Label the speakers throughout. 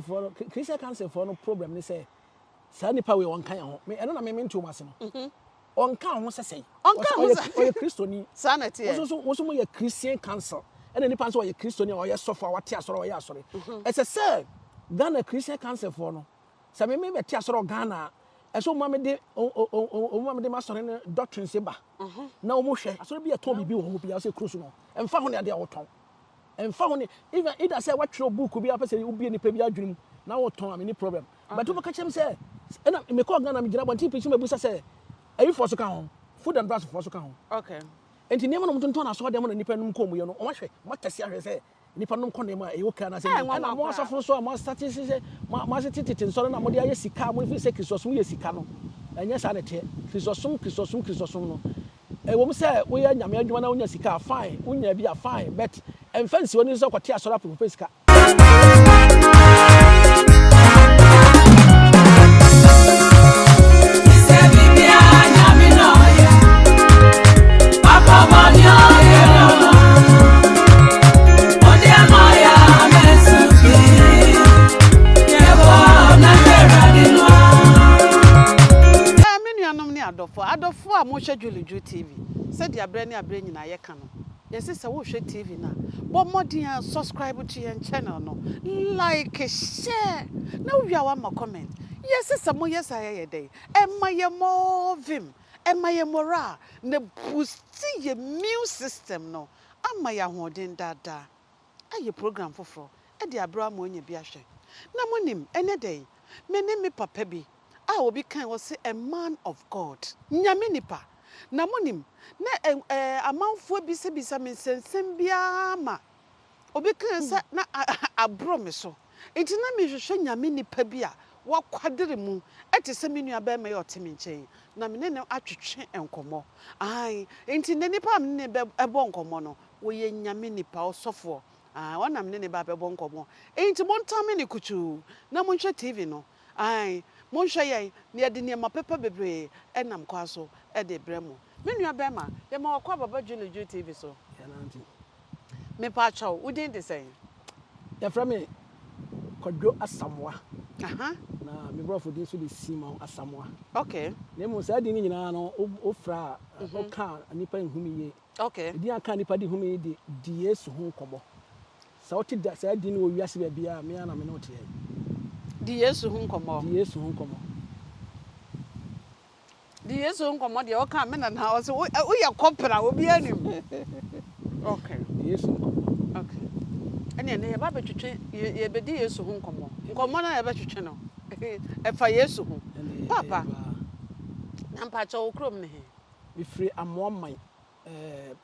Speaker 1: Foɔ no, Christian Council foɔ no problem ne sɛ saa nipa wei ɔnka yɛn ho. Me ɛno na me mente wɔn ase no. Ɔnka ho sɛ sɛn?
Speaker 2: Ɔnka ho
Speaker 1: Ɔyɛ
Speaker 2: sɛ.
Speaker 1: ɔyɛ Kristoni.
Speaker 2: Saa na ɛteɛ.
Speaker 1: Wo nso wo nso moyɛ Christian Council. Ɛna nipa nso ɔyɛ Kristoni a ɔyɛ sɔfo a wate asɔre a ɔyɛ asɔre. Ɛsɛ sɛ Ghana Christian Council foɔ no sɛ me me bɛte asɔre wɔ Ghana a ɛsɛ wɔn ma me de wɔn ma me de m'asɔre no doctrines ba na wɔn hwɛ. Asɔre bi a ɛtɔn biribi wɔ hɔ biara sɛ kuro so no ɛmfa ho ne adeɛ a wɔtɔn. Ɛmfa ho ne even either sɛ woatwerɛ book bi a wopɛ sɛ wobue nipa bi adwene mu na wotɔn a menni problem but wobɛka kyerɛ me sɛ ɛna mekɔɔ Ghana megyina abɔnten preaching mabisa sɛ ayifoɔ so ka ho food and drugs foɔ so ka ho
Speaker 2: Okay.
Speaker 1: nti nneɛma na wɔtontɔn no asɔɔdan mu na nnipa nom kɔ mu yɛ no wɔn ahwɛ wɔn atɛse ahwɛ sɛ nnipa nom kɔ nneɛma a ɛyɛ okay anaasɛ
Speaker 2: Ɛyɛ
Speaker 1: ɛnyɛ
Speaker 2: nwanwa
Speaker 1: ɛna mo
Speaker 2: koraa.
Speaker 1: asɔfo nso a mo asate sɛ mo mo asete tete nsɔre na mode ayɛ sika a mo feel sɛ Kristosom yɛ sika no ɛnyɛ saa na ɛteɛ Kristosom Kristosom Kristosom no Ɛwom sɛ woyɛ Nyame adwuma na wonya sika a, fine, wonya bi a, fine, but ɛmfa nsi w'ani so sɛ kɔte asɔre apɛ kɔpɛ sika.
Speaker 2: Me nuanom ne adɔfoɔ, adɔfoɔ a mohwɛ Julie Ju TV, sɛdeɛ aberɛ ne aberɛ nyinaa yɛka no, yɛse sɛ wohwɛ TV no a, bɔ mmɔden ara subscribe to yɛn channel no, like, share, na wowie a woama comment. Yɛse sɛ moyɛ saa a yɛyɛ dɛn? Ɛma yɛ more vim, ɛma yɛ morale, na ɛboosti yɛ immune system no ama yɛ ahoɔden daa daa. Ayɛ program foforɔ de aberɛ ama woanya bi ahwɛ. Na monim, ɛnnɛ da yi, me ne me papa bi a obi kae ɔse a man of God, Nyame nipa. Na monim, na ɛ amanfoɔ bisabisa me nsɛnsɛm bi ara ma obi kae sɛ na aboro me so. Nti na mehwehwɛ Nyame nipa bi a wakwadere mu te sɛ me nua barima yi a ɔte me nkyɛn yi, na me ne no atwetwe nkɔmmɔ. Aane, nti nnɛ nipa a me ne no bɛbɔ nkɔmmɔ no, ɔyɛ Nyame nipa, ɔsɔfoɔ. Aane, ɔno na me ne no ba abɛbɔ nkɔmmɔ. Nti montame no kutuu na monhwɛ TV no. Aane, monhwɛ yɛn, na yɛde nneɛma pɛpɛ bebree nam kwan so de rebrɛ mo. Me nua bɛrima, yɛma wakɔ aba ba Julie Ju TV so.
Speaker 1: Yɛnante.
Speaker 2: Mepaakyɛw, wo din de sɛn?
Speaker 1: Yɛfrɛ me Kwadwo Asamoah.
Speaker 2: Aha.
Speaker 1: Na me borɔfo din nso de Simon Asamoah.
Speaker 2: Okay.
Speaker 1: Na mmom saa din no nyinaa no, wofrɛ a, woka a, nnipa nhu me yie.
Speaker 2: Okay.
Speaker 1: Edin a aka a nnipa de hu me yi de, di Yesu ho nkɔmmɔ. Sɛ wote da saa din no wɔ wiase baabiara a, me ara na me ne wo te ɛ.
Speaker 2: Di Yesu ho nkɔmmɔ.
Speaker 1: Di Yesu ho nkɔmmɔ.
Speaker 2: Di Yesu ho nkɔmmɔ deɛ ɔka me nana ɔsɛ woyɛ kɔpra obiara nim. Okay.
Speaker 1: Di Yesu ho nkɔmmɔ.
Speaker 2: Okay. Ɛne ɛnɛ yɛba bɛtwetwe yɛbɛdi Yesu ho nkɔmmɔ. Nkɔmmɔ no a yɛbɛtwetwe no ɛfa Yesu ho. Papa, na mpakyɛ wo kurom ne he?
Speaker 1: Mefiri Amoaman, ɛɛ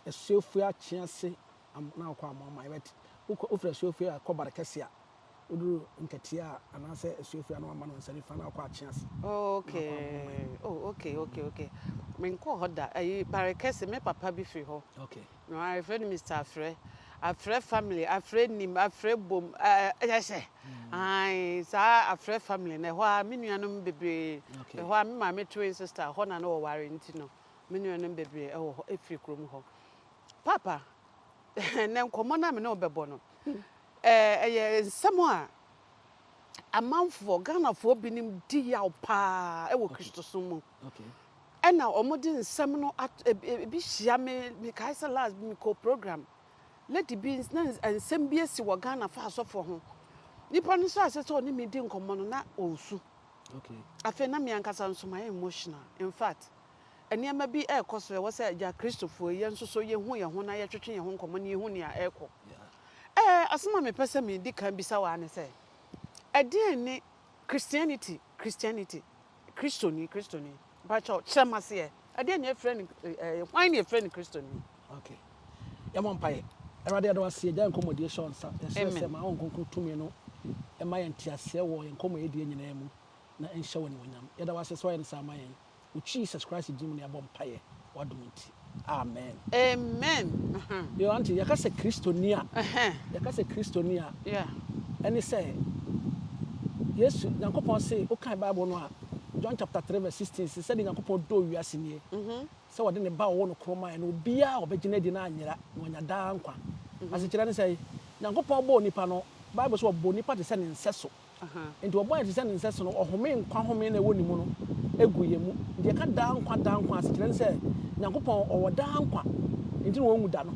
Speaker 1: Asuafua Akyease Am na wokɔ Amoaman but wokɔ wofiri Asuafua a kɔ Barekɛse a woduru Nkatia a anaasɛ Asuafua na wama no nsa nifa na wakɔ Akyease na wakɔ
Speaker 2: Okay
Speaker 1: Amoaman.
Speaker 2: oh okay okay okay menkɔɔ hɔ da ayi Barekɛse me papa bi firi hɔ
Speaker 1: Okay.
Speaker 2: na yɛfrɛ no Mister Afrɛ Afrɛ family Afrɛ nim Afrɛ bom ɛɛ kyɛ sɛ ae saa Afrɛ family no ɛhɔ ara me nuanom bebree
Speaker 1: Okay.
Speaker 2: ɛhɔ ara me maame twin sister hɔ na na wɔware nti no me nuanom bebree ɛwɔ hɔ ɛfiri kurom hɔ. Paapa, ɛnnɛ nkɔmmɔ no a me ne wo bɛbɔ no, ɛyɛ nsɛm a amanfoɔ, Ghanafoɔ binom di yaw paa wɔ Kristosom mu. Ɛna wɔde nsɛm no at ebi hyia me, mekae sɛ last mekɔɔ program, lady bi na nsɛm bi asi wɔ Ghana fa asɔfoɔ ho. Nipa no hyɛɛ aseɛ sɛ ɔne me di nkɔmmɔ no na ɔresu. Afei na me ankasa nso mayɛ emotional. In fact, Nneɛma bi rekɔ so a ɛwɔ sɛ agya Kristofo yi, yɛn nso so yehu yɛn ho na yɛtwetwe yɛn ho nkɔmmɔ na yehu nea ɛrekɔ. Ɛɛ, asɛm a mepɛ sɛ midi kan bisa wo ara ne sɛ, ɛdeɛn ne Christianity, Christianity, Kristoni, Kristoni? Mpakyɛw, kyerɛ me aseɛ. Ɛdeɛn na yɛfrɛ no, ɛɛ, hwan na yɛfrɛ no Kristoni?
Speaker 1: Okay. Yɛmmɔ mpaeɛ. Awurade yɛda wo ase, yɛgya yɛn nkɔmmɔdie hyɛ wo nsa. Yɛsrɛ sɛ
Speaker 2: Amen.
Speaker 1: ma wo Honhom Kronkron tumi no mma yɛn nteaseɛ wɔ yɛn nkɔmmɔyɛdie nyinaa mu na ɛnhyɛ wo animuonyam. Yɛda wo ase sɛ woayɛ no saa ama yɛn. Wɔ Jesus Christ din mu na yɛabɔ mpaeɛ, w'adom nti. Amen.
Speaker 2: Amen.
Speaker 1: Yo, auntie, yɛka sɛ Kristoni a, yɛka sɛ Kristoni a, ɛne sɛ Yesu, Nyankopɔn se, wokan Bible no a, John chapter 3 verse 16 se, sɛdeɛ Nyankopɔn dɔɔ wiase nie, sɛ ɔde ne ba a ɔwɔ no koro maeɛ, na obiara a ɔbɛgye no adi no anyera, na wanya daa nkwa. Asekyerɛ ne sɛn? Nyankopɔn bɔɔ nipa no, Bible sɛ ɔbɔɔ nipa te sɛ ne nsɛso. Nti ɔbɔɔ yɛn te sɛ ne nsɛso no, ɔhome nkwa home na ɛwɔ ne mu no gu yɛn mu. Nti yɛka daa nkwa daa nkwa asekyerɛ ne sɛ Nyankopɔn ɔwɔ daa nkwa nti na ɔnwu da no.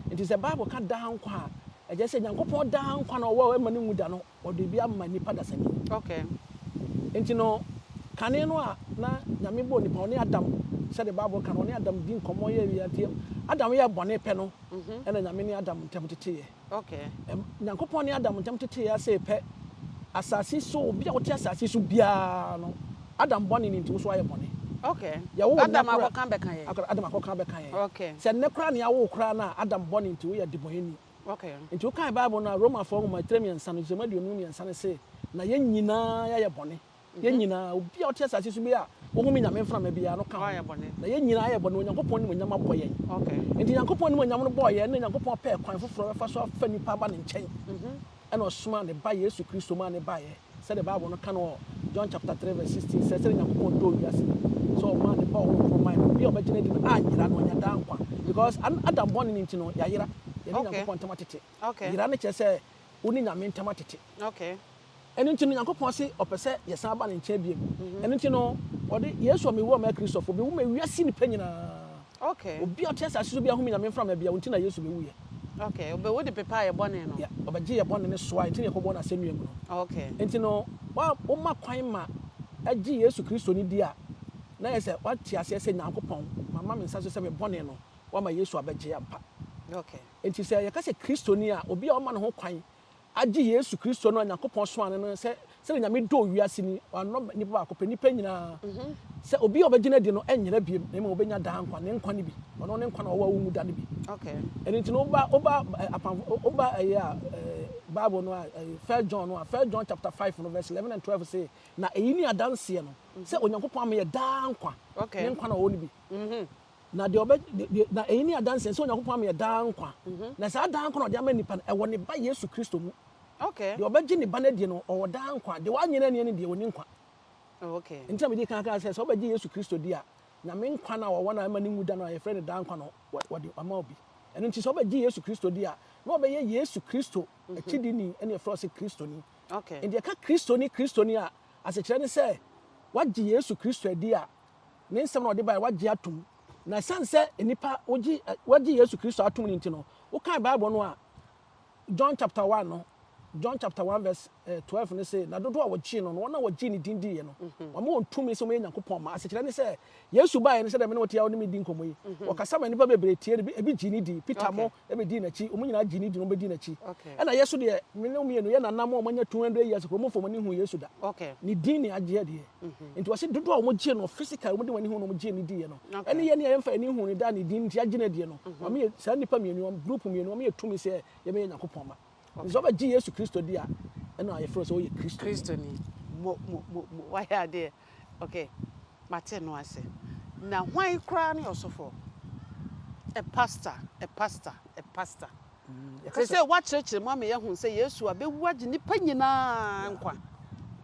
Speaker 1: Nti sɛ Bible ka daa nkwa a, ɛkyerɛ sɛ Nyankopɔn daa nkwa na ɔwɔ a ɛmma no nwu da no, ɔde bi ama nipa dasani. Nti no, kane no a na Nyame bɔɔ nipa, ɔne Adam, sɛdeɛ Bible ka no, ɔne Adam di nkɔmmɔ yɛ wia, nti Adam yɛɛ bɔne pɛ no, ɛna Nyame ne Adam ntam teteeɛ. Nyankopɔn ne Adam ntam teteeɛ ase pɛ, asase so, obi a wote asase so biara no, Adam bɔne no nti, wo nso woayɛ bɔne. Yɛwo wo nnɛ
Speaker 2: Adam
Speaker 1: koraa,
Speaker 2: akɔka abɛka yɛn.
Speaker 1: Adam akɔka abɛka yɛn. Sɛ nnɛ koraa na yɛawo wo koraa no a, Adam bɔne nti, woyɛ debɔneyɛni. Nti wokae Bible no a, Romafoɔ nwoma etire mmiɛnsa no, nkyekyɛmu 53 no se, Na yɛn nyinaa yɛayɛ bɔne. Yɛn nyinaa, obi a ɔte asase so biara a ɔhome Nyame mframa biara no ka ho. Na yɛn nyinaa ayɛ bɔne, Onyankopɔn animuonyam abɔ yɛn. Enti Nyankopɔn animuonyam no bɔɔ yɛn, na Nyankopɔn pɛɛ kwan foforɔ a ɔbɛfa so afa nnipa aba ne nkyɛn. Ɛna ɔsomaa ne Ba Yesu Kristo maa no baeɛ, sɛdeɛ Bible no ka no wɔ John chapter 3 verse 16 sɛ, Sɛdeɛ Nyankopɔn dɔɔ wiase no, sɛ ɔmaa ne Ba a ɔwoo no korɔ mae no, obiara a ɔbɛgye no adi no anyera na wanya daa nkwa. Because Adam bɔne no nti no, yɛayera, yɛne Nyankopɔn ntam atete. Yera no kyerɛ sɛ wo ne Nyame ntam atete. Ɛno nti no, Nyankopɔn se ɔpɛ sɛ yɛsan ba ne nkyɛn biom. Ɛno nti no, ɔde Yesu a ɔmewu ama Kristofo, ɔbewu ma wiase nnipa nyinaa. Obi a ɔte asase so biara home Nyame mframa biara, wo nti na Yesu bewuiɛ.
Speaker 2: Okay, ɔbewu de pepaa yɛ bɔne no.
Speaker 1: Yeah, ɔbɛgye yɛ bɔne no soa, nti na yɛkɔbɔɔ no asɛnnua mu no. Nti no, wa, woma kwan ma ɛgye Yesu Kristo no di a, na yɛ sɛ woate aseɛ sɛ Nyankopɔn, mama me nsa so sɛ me bɔne no, woama Yesu abɛgye ampa. Enti sɛ yɛka sɛ Kristoni a, obi a wama ne ho kwan agye Yesu Kristo no a Nyankopɔn somaa no no sɛ sɛdeɛ Nyame dɔɔ wiase ni, wannɔ nnipa baako pɛ, nnipa nyinaa, sɛ obi a ɔbɛgye no adi no ɛnyera biom, na mmom ɔbɛnya daa nkwa, ne nkwa no bi, ɔno ne nkwa na ɔwɔ a ɔnwu da no bi. Ɛno nti no, woba, woba apam, woba ɛyɛ a, Bible no a, First John no a, First John chapter 5 no verse 11 and 12 se, na eyi ne adanseɛ no, sɛ Onyankopɔn ama yɛ daa nkwa, ne nkwa na ɔwɔ no bi. Na deɛ ɔbɛ, deɛ, na eyi ne adanseɛ sɛ Onyankopɔn ama yɛ daa nkwa. Na saa daa nkwa na ɔde ama nnipa no, ɛwɔ ne Ba Yesu Kristo mu. Deɛ ɔbɛgye ne Ba no adie no, ɔwɔ daa nkwa. Deɛ wannye no annie no deɛ, ɔnni nkwa. Enti na medii kan kaa sɛ, sɛ wobɛgye Yesu Kristo di a, Nyame nkwa no a ɔwɔ no a ɛma no nwu da no a yɛfrɛ no daa nkwa no, wɔde ama wo bi. Ɛno nti sɛ wobɛgye Yesu Kristo di a, na wabɛyɛ Yesu Kristo akyidini, ɛna yɛfrɛ wo sɛ Kristoni. Enti yɛka Kristoni, Kristoni a, asekyerɛ ne sɛ, woagye Yesu Kristo adi a, Ne nsɛm na ɔde bae, wɔagye atom. Na esiane sɛ nnipa wogye wɔagye Yesu Kristo atom no nti no, wokan Bible no a, John chapter 1 no, John chapter 1 verse 12 no se, na dodoɔ a wɔgyee no no, wɔn a wɔgyee ne din diiɛ no, wɔama wɔn tumi sɛ wɔyɛ Nyankopɔn mma. Asekyerɛ ne sɛ, Yesu baeɛ no, sɛdeɛ me ne wo te a wo ne me di nkɔmmɔ yi, wɔkasa ma nnipa bebree tie no, ebi gyee no dii, Peter mo bɛdii n'akyi, wɔn nyinaa gyee no dii na wɔbɛdii n'akyi. Ɛna yɛ so deɛ, me ne wo mmienu, yɛ nananom a wɔanya 200 years koraa, wɔmfa wɔn ani nhuu Yesu da. Ne din ne agye adeɛ. Nti wɔse dodoɔ a wɔgyee no physically, wɔde wɔn ani huu no, wɔgyee no diiɛ no, ɛne yɛn a yɛmfa yɛn ani nhuu no da, ne din nti yɛagye no adie no, wɔama yɛ, saa nnipa mmienu, group mmienu, wɔama yɛ tumi sɛ yɛbɛyɛ Nyankopɔn mma. Nti sɛ wobɛgye Yesu Kristo di a, ɛna yɛfrɛ wo sɛ woyɛ Kristoni.
Speaker 2: Kristoni. Mo, mo, mo, mo, wayɛ adeɛ. Ok, mate no ase. Na hwan koraa ne ɔsɔfoɔ? A pastor, a pastor, a pastor. Seesei woakyerɛkyerɛ mu ama yɛahu sɛ Yesu abɛwu agye nnipa nyinaa nkwa.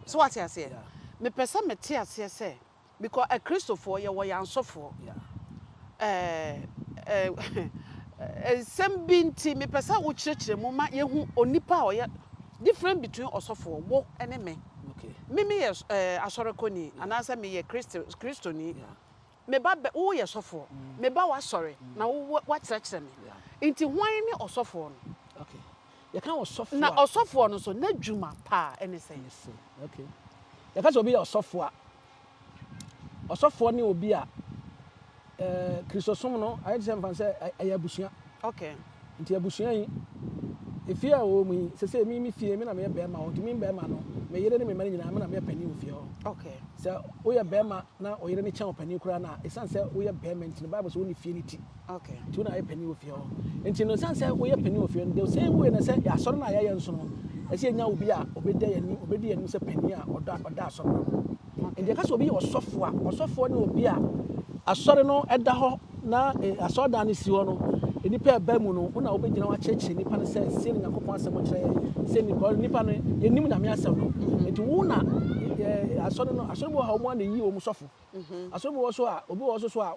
Speaker 2: So woate aseɛ? Mepɛ sɛ mete aseɛ sɛ, because Akristofoɔ, yɛwɔ yɛn asɔfoɔ. Ɛɛ, ɛɛ, nsɛm bi nti, mepɛ sɛ wokyerɛkyerɛ mu ma yɛhu onipa a ɔyɛ, difference between ɔsɔfoɔ, wo ne me. Me meyɛ ɛɛ asɔrekɔni anaasɛ meyɛ Kristoni. Me ba bɛ, wo yɛ sɔfoɔ, me ba w'asɔre na wo w'akyerɛkyerɛ me. Nti hwan ne ɔsɔfoɔ no?
Speaker 1: Okay. Yɛka ɔsɔfoɔ
Speaker 2: Na
Speaker 1: a.
Speaker 2: ɔsɔfoɔ no nso, n'adwuma paa ne sɛn?
Speaker 1: Ne sɛn? Okay. Yɛka sɛ obi yɛ ɔsɔfoɔ a, ɔsɔfoɔ ne obi a eh, Kristosom no ayɛ te sɛ mfa sɛ ɛyɛ abusua.
Speaker 2: Okay.
Speaker 1: Nti abusua yi, efie a wɔwɔ mu yi, sese me me fie, me na meyɛ bɛrima hɔ, nti me bɛrima no, me yere ne me mma no nyinaa, me na meyɛ panin wɔ fie hɔ.
Speaker 2: Okay.
Speaker 1: Sɛ woyɛ bɛrima na wo yere no kyɛn wo panin koraa no a, ɛsiane sɛ woyɛ bɛrima nti no, Bible sɛ wo ne fie no ti.
Speaker 2: Okay.
Speaker 1: Nti wo na ayɛ panin wɔ fie hɔ. Nti no, ɛsiane sɛ woyɛ panin wɔ fie no, the same way na sɛ asɔre no a yɛyɛ nso no, ɛsɛ yɛnya obi a ɔbɛda yɛn anim, ɔbɛdi yɛn anim sɛ panin a ɔda ɔda asɔre no ano. Nti yɛka sɛ obi yɛ ɔsɔfo a, ɔsɔfoɔ ne obi a asɔre no da hɔ na asɔredan no si hɔ no, nnipa a ɛba mu no, wo na wobɛgyina hɔ akyerɛkyerɛ nnipa no sɛ sei na Nyankopɔn asɛm kyerɛ yɛn, sei ne, because nnipa no, yɛnnim Nyame asɛm no. Nti wo na yɛ asɔre no, asɔre bi wɔ hɔ a wɔn a na eyi wɔn sɔfo. Asɔre bi wɔ so a obi wɔ so so a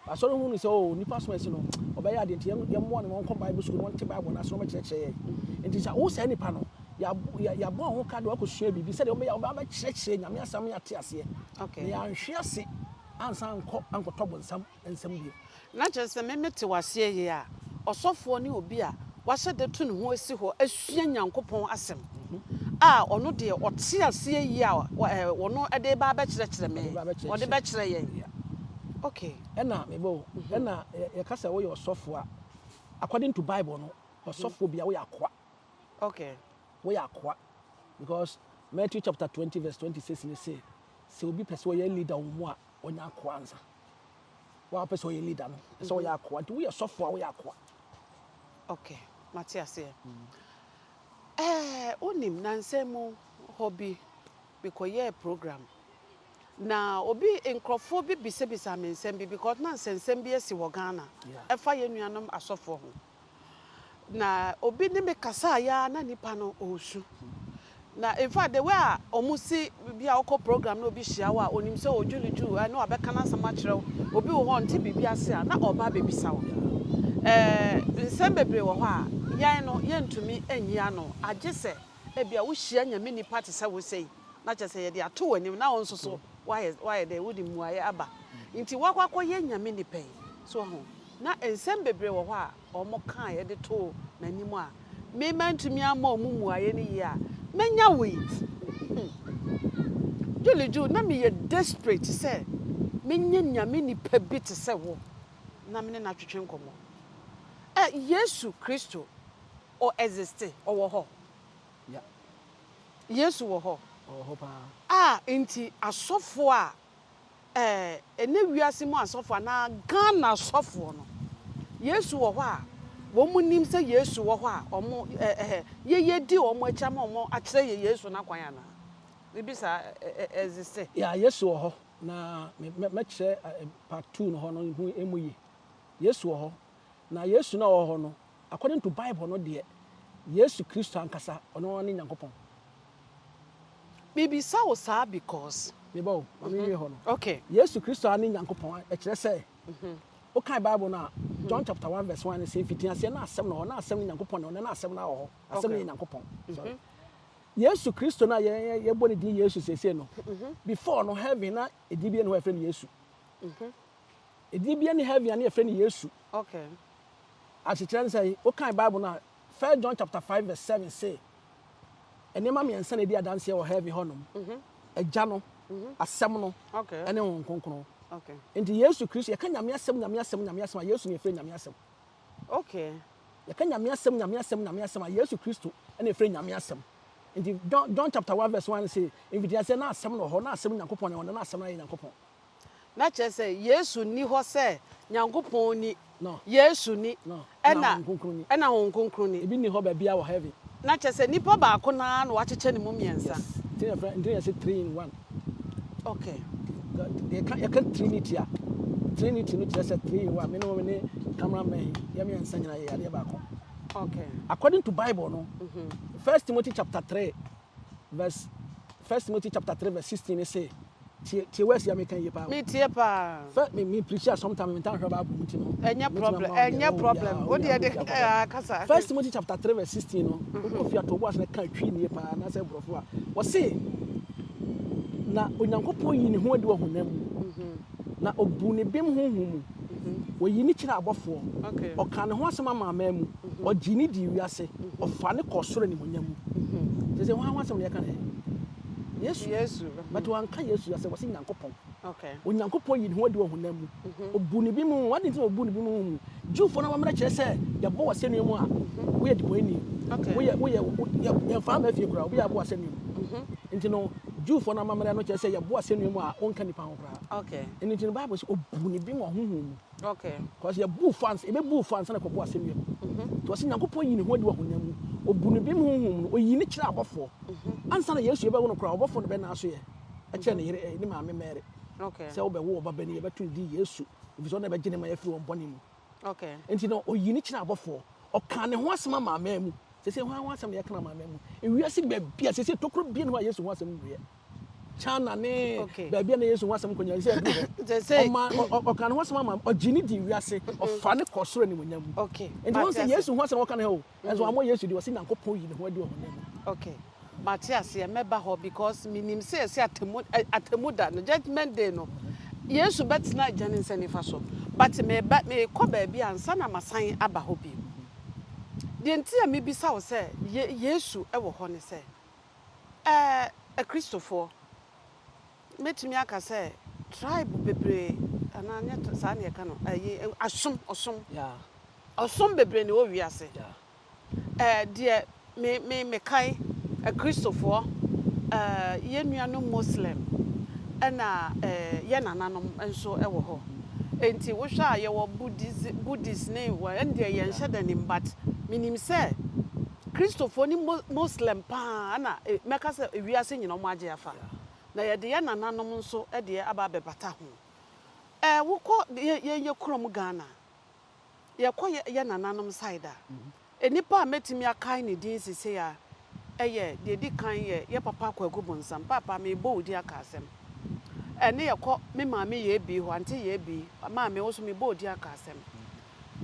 Speaker 1: asɔre hu no sɛ o nipa som asi no ɔbɛyɛ adeɛ nti yɛn yɛmmoa no na ɔnkɔ Bible school na ɔnte Bible no ase na ɔbɛkyerɛkyerɛ yɛn. Nti sɛ wo saa nipa no yɛabɔ ho ka de wakɔsua biribi sɛdeɛ ɔbɛyɛ a ɔbɛba abɛkyerɛkyerɛ Nyame asɛm na yɛate aseɛ. Na yɛanhwe ase ansan ankɔ ankɔtɔ bonsam nsam bio.
Speaker 2: Na kyerɛ sɛ me mete wo aseɛ yie a, ɔsɔfoɔ ne obi a wahyɛ da tu ne ho asi hɔ asua Nyankopɔn asɛm a ɔno deɛ ɔte aseɛ yie a ɔno de reba abɛkyerɛkyerɛ me, ɔde bɛkyerɛ yɛn. Ok.
Speaker 1: Ɛna, me ba o, ɛna yɛka sɛ woyɛ ɔsɔfoɔ a, according to Bible no, ɔsɔfoɔ biara woyɛ akoa.
Speaker 2: Ok.
Speaker 1: Woyɛ akoa because Matthew chapter 20 verse 26 no se, sɛ obi pɛ sɛ ɔyɛ leader wɔ mo mu a, ɔnyɛ akoa ansa. Wo a wopɛ sɛ ɔyɛ leader no, ɛsɛ sɛ ɔyɛ akoa. Nti woyɛ sɔfo a woyɛ akoa.
Speaker 2: Ok, mate aseɛ. Ɛɛ, wonim, nansa mu hɔ bi, mekɔyɛɛ program. Na obi, nkurɔfoɔ bi bisabisaa me nsɛm bi because na nsɛnsɛm bi asi wɔ Ghana ɛfa yɛn nuanom asɔfoɔ ho. Na obi ne me kasaeɛ ara na nipa no ɔresu. Na in fact the way a wɔn si bi a wokɔ program na obi hyia wo a onim sɛ o Julie Ju eh, na wabɛka n'asɛm akyerɛ wo. Obi wɔ hɔ a ɔnte biribi ase a na ɔreba abɛbisa wo. Eh, nsɛm bebree wɔ hɔ a yɛn no yɛntumi nyi ano agye sɛ ebia wohyia Nyame nipa te sɛ wo sei na kyerɛ sɛ yɛde ato w'anim na wo nso so woayɛ woayɛ dɛn wode mmuaeɛ aba. Nti woakɔ akɔyɛ Nyame nipa yi, so wahu? Na nsɛm bebree wɔ hɔ a wɔkaeɛ de too m'anim a me mantumi amma wɔn mmuaeɛ no yie a, mɛnya wo yi. Hmm. Julie Ju, na meyɛ desperate sɛ mɛnya Nyame nipa bi te sɛ wo na me ne no atwetwe nkɔmmɔ. Ɛ, Yesu Kristo, ɔ existe, ɔwɔ hɔ.
Speaker 1: Yeah.
Speaker 2: Yesu wɔ hɔ.
Speaker 1: Ɔwɔ hɔ paa.
Speaker 2: A, nti asɔfoɔ a Ɛɛ, ɛnnɛ wiase mu asɔfoɔ anaa Ghana asɔfoɔ no, Yesu wɔ hɔ a, wɔn nim sɛ Yesu wɔ hɔ a, wɔn ɛ ɛ yɛ yɛdi wɔn akyi ama wɔn akyerɛ yɛ Yesu n'akwan anaa? Biribi saa ɛ ɛ existe?
Speaker 1: Yeah, Yesu wɔ hɔ, na me mɛ mɛkyerɛ ɛ part two no hɔ no ho emu yie. Yesu wɔ hɔ, na Yesu no a ɔwɔ hɔ no, according to Bible no deɛ, Yesu Kristo ankasa, ɔno ara ne Nyankopɔn.
Speaker 2: Mebisa wo saa because.
Speaker 1: Me ba o, ma me nwie hɔ no.
Speaker 2: Okay.
Speaker 1: Yesu Kristo ara ne Nyankopɔn, ɛkyerɛ sɛ, wokan Bible no a, John chapter 1 verse 1 no sɛ, mfitiaseɛ na asɛm no wɔ hɔ, na asɛm no Nyankopɔn na ɛwɔ, na asɛm no ara wɔ hɔ, asɛm no yɛ Nyankopɔn. Sorry. Yesu Kristo no a yɛn yɛbɔ ne din Yesu seesei no, before no heaven na edin bi nni hɔ a yɛfrɛ no Yesu. Edin bi nni heaven a na yɛfrɛ no Yesu.
Speaker 2: Okay.
Speaker 1: Asekyerɛ ne sɛ, wokan Bible no a, First John chapter 5 verse 7 se, Nneɛma mmiɛnsa na edi adanseɛ wɔ heaven hɔnom, Agya no, Asɛm no, ɛne Honhom Kronkron. Nti Yesu Kristo, yɛka Nyame asɛm, Nyame asɛm, Nyame asɛm a, Yesu na yɛfrɛ Nyame asɛm. Yɛka Nyame asɛm, Nyame asɛm, Nyame asɛm a, Yesu Kristo na yɛfrɛ Nyame asɛm. Nti John, John chapter 1 verse 1 se, mfitiaseɛ na asɛm no wɔ hɔ, na asɛm Nyankopɔn na ɛwɔ hɔ, na asɛm no ayɛ Nyankopɔn.
Speaker 2: Na kyerɛ sɛ Yesu nni hɔ sɛ Nyankopɔn ni,
Speaker 1: No.
Speaker 2: Yesu ni,
Speaker 1: No.
Speaker 2: ɛna
Speaker 1: Ɛna Honhom Kronkron ni.
Speaker 2: ɛna Honhom Kronkron ni.
Speaker 1: Ebi nni hɔ baabiara wɔ heaven.
Speaker 2: Na kyerɛ sɛ nipa baako no ara na wakyekyɛ ne mu mmiɛnsa.
Speaker 1: Yes. Nti na yɛfrɛ, nti na yɛse three in one.
Speaker 2: Okay.
Speaker 1: Yɛka, yɛka Trinity a, Trinity no kyerɛ sɛ three in one. Me ne wo ne camera man yi, yɛn mmiɛnsa nyinaa yɛyɛ adeɛ baako.
Speaker 2: Okay.
Speaker 1: According to Bible no, First Timothy chapter 3 verse First Timothy chapter 3 verse 16 ne se, Tie tie words yi a meka yie paa o.
Speaker 2: Me tie paa.
Speaker 1: Fɛ me me preach a sometimes me ntaa nhwɛ Bible mu nti no.
Speaker 2: Ɛnyɛ problem ɛnyɛ problem wo deɛ de ɛɛ kasa.
Speaker 1: First Timothy chapter 3 verse 16 no, wokɔ fie a to wo bo ase na ka Twi nie paa anaasɛ borɔfo a. Wɔse na Onyankopɔn yii ne ho adi wɔ honam mu, na obuu ne bem honhom mu. Wɔyii no kyerɛɛ abɔfoɔ, ɔkaa ne ho asɛm amanaman mu, ɔgyee no dii wiase, ɔfaa no kɔɔ soro animuonyam mu. Seesei hwan ho asɛm na yɛka no he? Yesu.
Speaker 2: Yesu.
Speaker 1: But wanka Yesu asɛm, ɔse Nyankopɔn.
Speaker 2: Okay.
Speaker 1: Onyankopɔn yii ne ho adi wɔ honam mu. Ɔbuu ne bem honhom. Adɛn nti na ɔbuu ne bem honhom mu? Jewfoɔ no amammerɛ kyerɛ sɛ yɛbɔ wo asɛnnua mu a, woyɛ debɔneyɛni.
Speaker 2: Okay.
Speaker 1: Woyɛ, woyɛ, yɛ, yɛmfa wo mma fie koraa, obi a yɛabɔ wo asɛnnua mu. Nti no, Jewfoɔ no amammerɛ no kyerɛ sɛ yɛbɔ wo asɛnnua mu a, wonka nnipa ho koraa.
Speaker 2: Okay.
Speaker 1: Ɛno nti no, Bible sɛ ɔbuu ne bem wɔ honhom mu.
Speaker 2: Okay.
Speaker 1: Because yɛbu fo ansa, yɛbɛbu fo ansa na kɔbɔ asɛnnua mu. Nti ɔse Nyankopɔn yii ne ho adi wɔ honam mu. Ɔbu ne bem honhom no, ɔyii ne kyerɛɛ abɔfoɔ. Ansa na Yesu yɛbɛwo no koraa, ɔbɔfoɔ no bɛnaa so yɛ ɛkyerɛ ne yere, eh, ne maame Mary.
Speaker 2: Okay.
Speaker 1: Sɛ wobɛwo ɔba bani, yɛbɛto ne din Yesu, ɛfiri sɛ ɔno na ɛbɛgye ne man afiri wɔn bɔne mu.
Speaker 2: Okay.
Speaker 1: Nti no, ɔyii ne kyerɛɛ abɔfoɔ. Ɔkaa ne ho asɛm amanaman mu. Sese hwan ho asɛm na yɛka no amanaman mu? Ewiase baabi a sese tokuro bie ne hɔ a Yesu ho asɛm nnuiɛ. China ne baabi a na Yesu ho asɛm nkɔ nyinaa sɛ aduru hɔ. Ɔma ɔka ne ho asɛm ama ɔgye ne di wiase, ɔfa ne kɔ soro animuonyam mu. Nti wɔn sɛ Yesu ho asɛm ɔka ne ho o, ɛnso wɔammɔ Yesu din, wɔse Nyankopɔn yi ne ho adi wɔ honam mu.
Speaker 2: Okay, mate aseɛ, mɛba hɔ because menim sɛ yɛse atemu atemu da no, judgement day no, Yesu bɛtena Agya ne nsa nifa so, but meba mekɔ baabi ansa na masan aba hɔ bio. Deɛ nti a mebisa wo sɛ Yesu wɔ hɔ ne sɛ, Ɛɛ, Akristofoɔ, mɛtumi aka sɛ tribe bebree, anaa nyɛ saa na yɛka no, ɛyi, asom, ɔsom, ɔsom bebree na ɛwɔ wiase. Ɛɛ, deɛ me, me, mekae, Akristofoɔ, ɛɛ, yɛn nuanom Muslim, ɛna ɛɛ, yɛn nananom nso wɔ hɔ. Enti wohwɛ a yɛwɔ Buddhis, Buddhist ne, wɔ, ɛndeɛ yɛnhyɛ da nim, but menim sɛ Kristofoɔ ne Moslɛm paa na mɛka sɛ wiase nyina wɔn agye afa. Na yɛde yɛn nananom nso deɛ aba abɛbata ho. Ɛɛ wokɔ yɛn yɛ kurom Ghana a, yɛkɔ yɛn nananom side a, nnipa a mɛtumi akae ne din sesei a ɛyɛ deɛ ɛdi kan yɛ yɛ papa Kwaku Bonsam. Paapa merebɔ wo din aka asɛm. Ɛne yɛkɔ me maame Yebii hɔ, Ante Yebii, maame wo nso merebɔ wo din aka asɛm.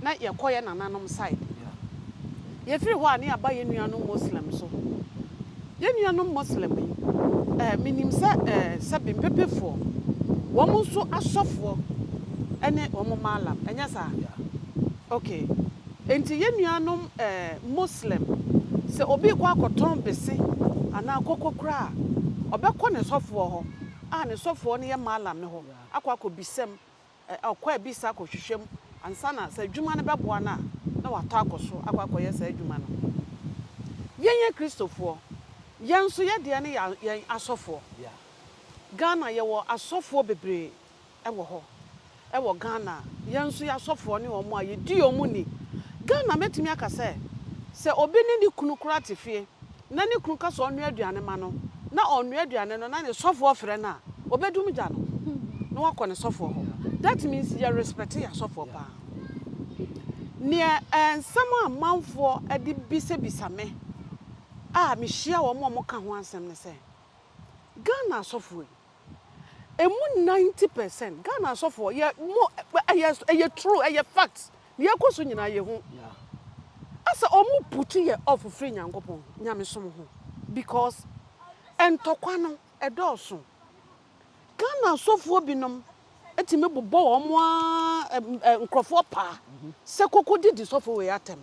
Speaker 2: na yɛkɔ yɛn nananom side. Yɛfiri hɔ a na yɛaba yɛn nuanom Muslim so. Yɛn nuanom Muslim yi, eh, menim sɛ eh, sɛbe mpepefoɔ, wɔn nso asɔfoɔ ne wɔn Mallam, ɛnyɛ saa? Okay. Enti yɛn nuanom eh, Muslim, sɛ obi rekɔ akɔtɔn bese anaa koko koraa a, ɔbɛkɔ ne sɔfoɔ hɔ a ne sɔfoɔ no yɛ Mallam no hɔ akɔ akɔbisa mu ɔkɔ abisa akɔhwehwɛ mu ansa na sɛ adwuma no bɛboa no a, na watɔ akɔ so akɔ akɔyɛ saa adwuma no. Yɛn Akristofoɔ, yɛn nso yɛn deɛ no yɛ yɛn asɔfoɔ. Ghana yɛwɔ asɔfoɔ bebree wɔ hɔ. Wɔ Ghana, yɛn nso yɛn asɔfoɔ ne wɔn a yɛdi wɔn ni. Ghana mɛtumi aka sɛ, sɛ obi ne ne kunu koraa te fie na ne kunu ka sɛ ɔnnoa aduane ma no, na ɔnnoa aduane no na ne sɔfoɔ frɛ no a, ɔbɛdum gya no na wakɔ ne sɔfoɔ hɔ. That means yɛ respect yɛ asɔfoɔ paa. Neɛ nsɛm a manfoɔ de bisabisa me a mehyia wɔn a wɔka ho asɛm ne sɛ, Ghana asɔfoɔ yi, Emu 90 percent Ghana asɔfoɔ yɛ mo, ɛyɛ ɛyɛ true, ɛyɛ fact, deɛ ɛkɔ so nyinaa yɛ hu. Asɛ ɔmo put yɛ off firi Nyankopɔn nyamesom ho because ntɔkwa no ɛdɔɔso. Ghana asɔfoɔ binom tumi bobɔ wɔn ara nkorɔfoɔ paa sɛ koko didi sɔfo wei atɛm,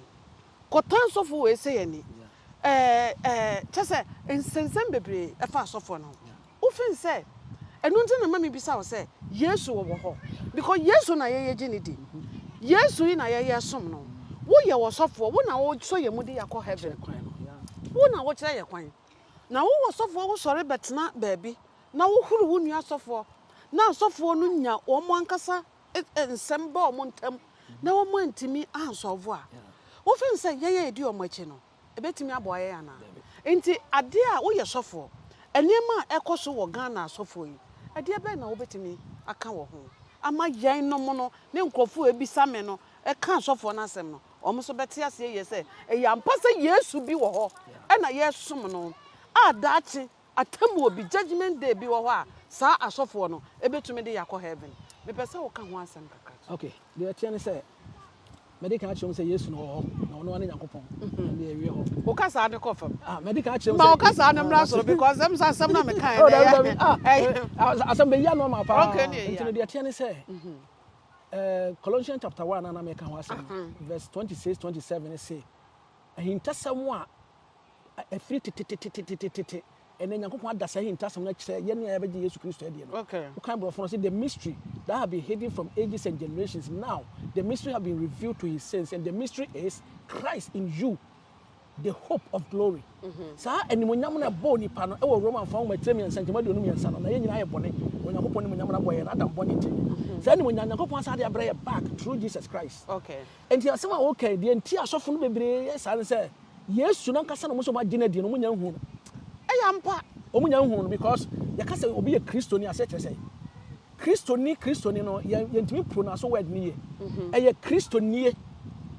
Speaker 2: kɔtan sɔfo wei sɛ yɛni, ɛɛ ɛɛ kyɛ sɛ nsɛnsɛm bebree ɛfa asɔfoɔ no ho. Wofin sɛ ɛno nti na ma mebisa wo sɛ Yesu wɔ hɔ because Yesu na yɛyɛ gye ne di. Yesu yi na yɛyɛ som no. Woyɛ ɔsɔfoɔ, wo na wosɔ yɛn mu de yɛakɔ heaven. Wo na wokyerɛ yɛ kwan. Na wowɔ sɔfoɔ wosɔre bɛtena baabi na wohoro wo nua sɔfoɔ na asɔfoɔ no nya wɔn ankasa nsɛm ba wɔn ntam na wɔn antumi ansɔlvo a, wofin sɛ yɛn a yɛdi wɔn akyi no, Ɛbɛtumi aboa yɛn anaa? Nti adeɛ a woyɛ sɔfoɔ, nneɛma a ɛkɔ so wɔ Ghana asɔfoɔ yi, ɛdeɛ bɛn na wobɛtumi aka wɔ ho ama yɛn nom no ne nkorɔfoɔ a ɛbisa me no ka asɔfoɔ no asɛm no, wɔn nso bɛte aseɛ yie sɛ ɛyɛ ampa sɛ Yesu bi wɔ hɔ ɛna yɛresom no a daakye atemmuo bi, judgement day bi wɔ hɔ a saa asɔfoɔ no ɛbɛtumi de yɛn akɔ heaven. Mepɛ sɛ woka ho asɛm kakra kyerɛ.
Speaker 1: Okay, deɛ ɛteɛ ne sɛ, Madi kan akyerɛ mu sɛ Yesu na ɔwɔ hɔ, na ɔno ara ne Nyankopɔn. Ɛnde yɛwie hɔ.
Speaker 2: Wo kasaa no kɔ fam.
Speaker 1: Ah, madi kan akyerɛ mu sɛ.
Speaker 2: Ma wo kasaa no mmra soro because ɛm sɛ asɛm na mekae no ɛyɛ.
Speaker 1: Ah, asɛm bɛyi ano ama paa. Okay, ne Nti no deɛ ɛteɛ ne sɛ, eh, Colossians chapter 1 na na meka ho asɛm no, verse 26, 27 se, ahintasɛm a Ɛfiri tetetetetetete, ɛnnɛ Nyankopɔn ada saa ahintasɛm no akyerɛ yɛn a yɛabɛgye Yesu Kristo adie no. Wokan borɔfo no, ɔse, The mystery that have been hidden from ages and generations, now the mystery have been revealed to his saints, and the mystery is Christ in you, the hope of glory. Saa animuonyam no a ɛbɔɔ nipa no wɔ Romanfoɔ nwoma tire mmiɛnsa nkyɛmu 23 no, na yɛn nyinaa ayɛ bɔne, Onyankopɔn animuonyam no abɔ yɛn, Adam bɔne nti. Saa animuonyam Nyankopɔn asan de abrɛ yɛ back through Jesus Christ. Enti asɛm a woka yi, deɛ nti a asɔfo no bebree yɛ saa ne sɛ, Yesu no ankasa na wɔn nso wɔagye no adi no, wɔnnya nhuu no.
Speaker 2: Ɛyɛ ampa.
Speaker 1: Wɔnnya nhuu no because yɛka sɛ obi yɛ Kristoni a, aseɛ kyerɛ sɛn? Kristoni, Kristoni no, yɛn yɛntumi pronounce word no yie. Ɛyɛ Kristonie.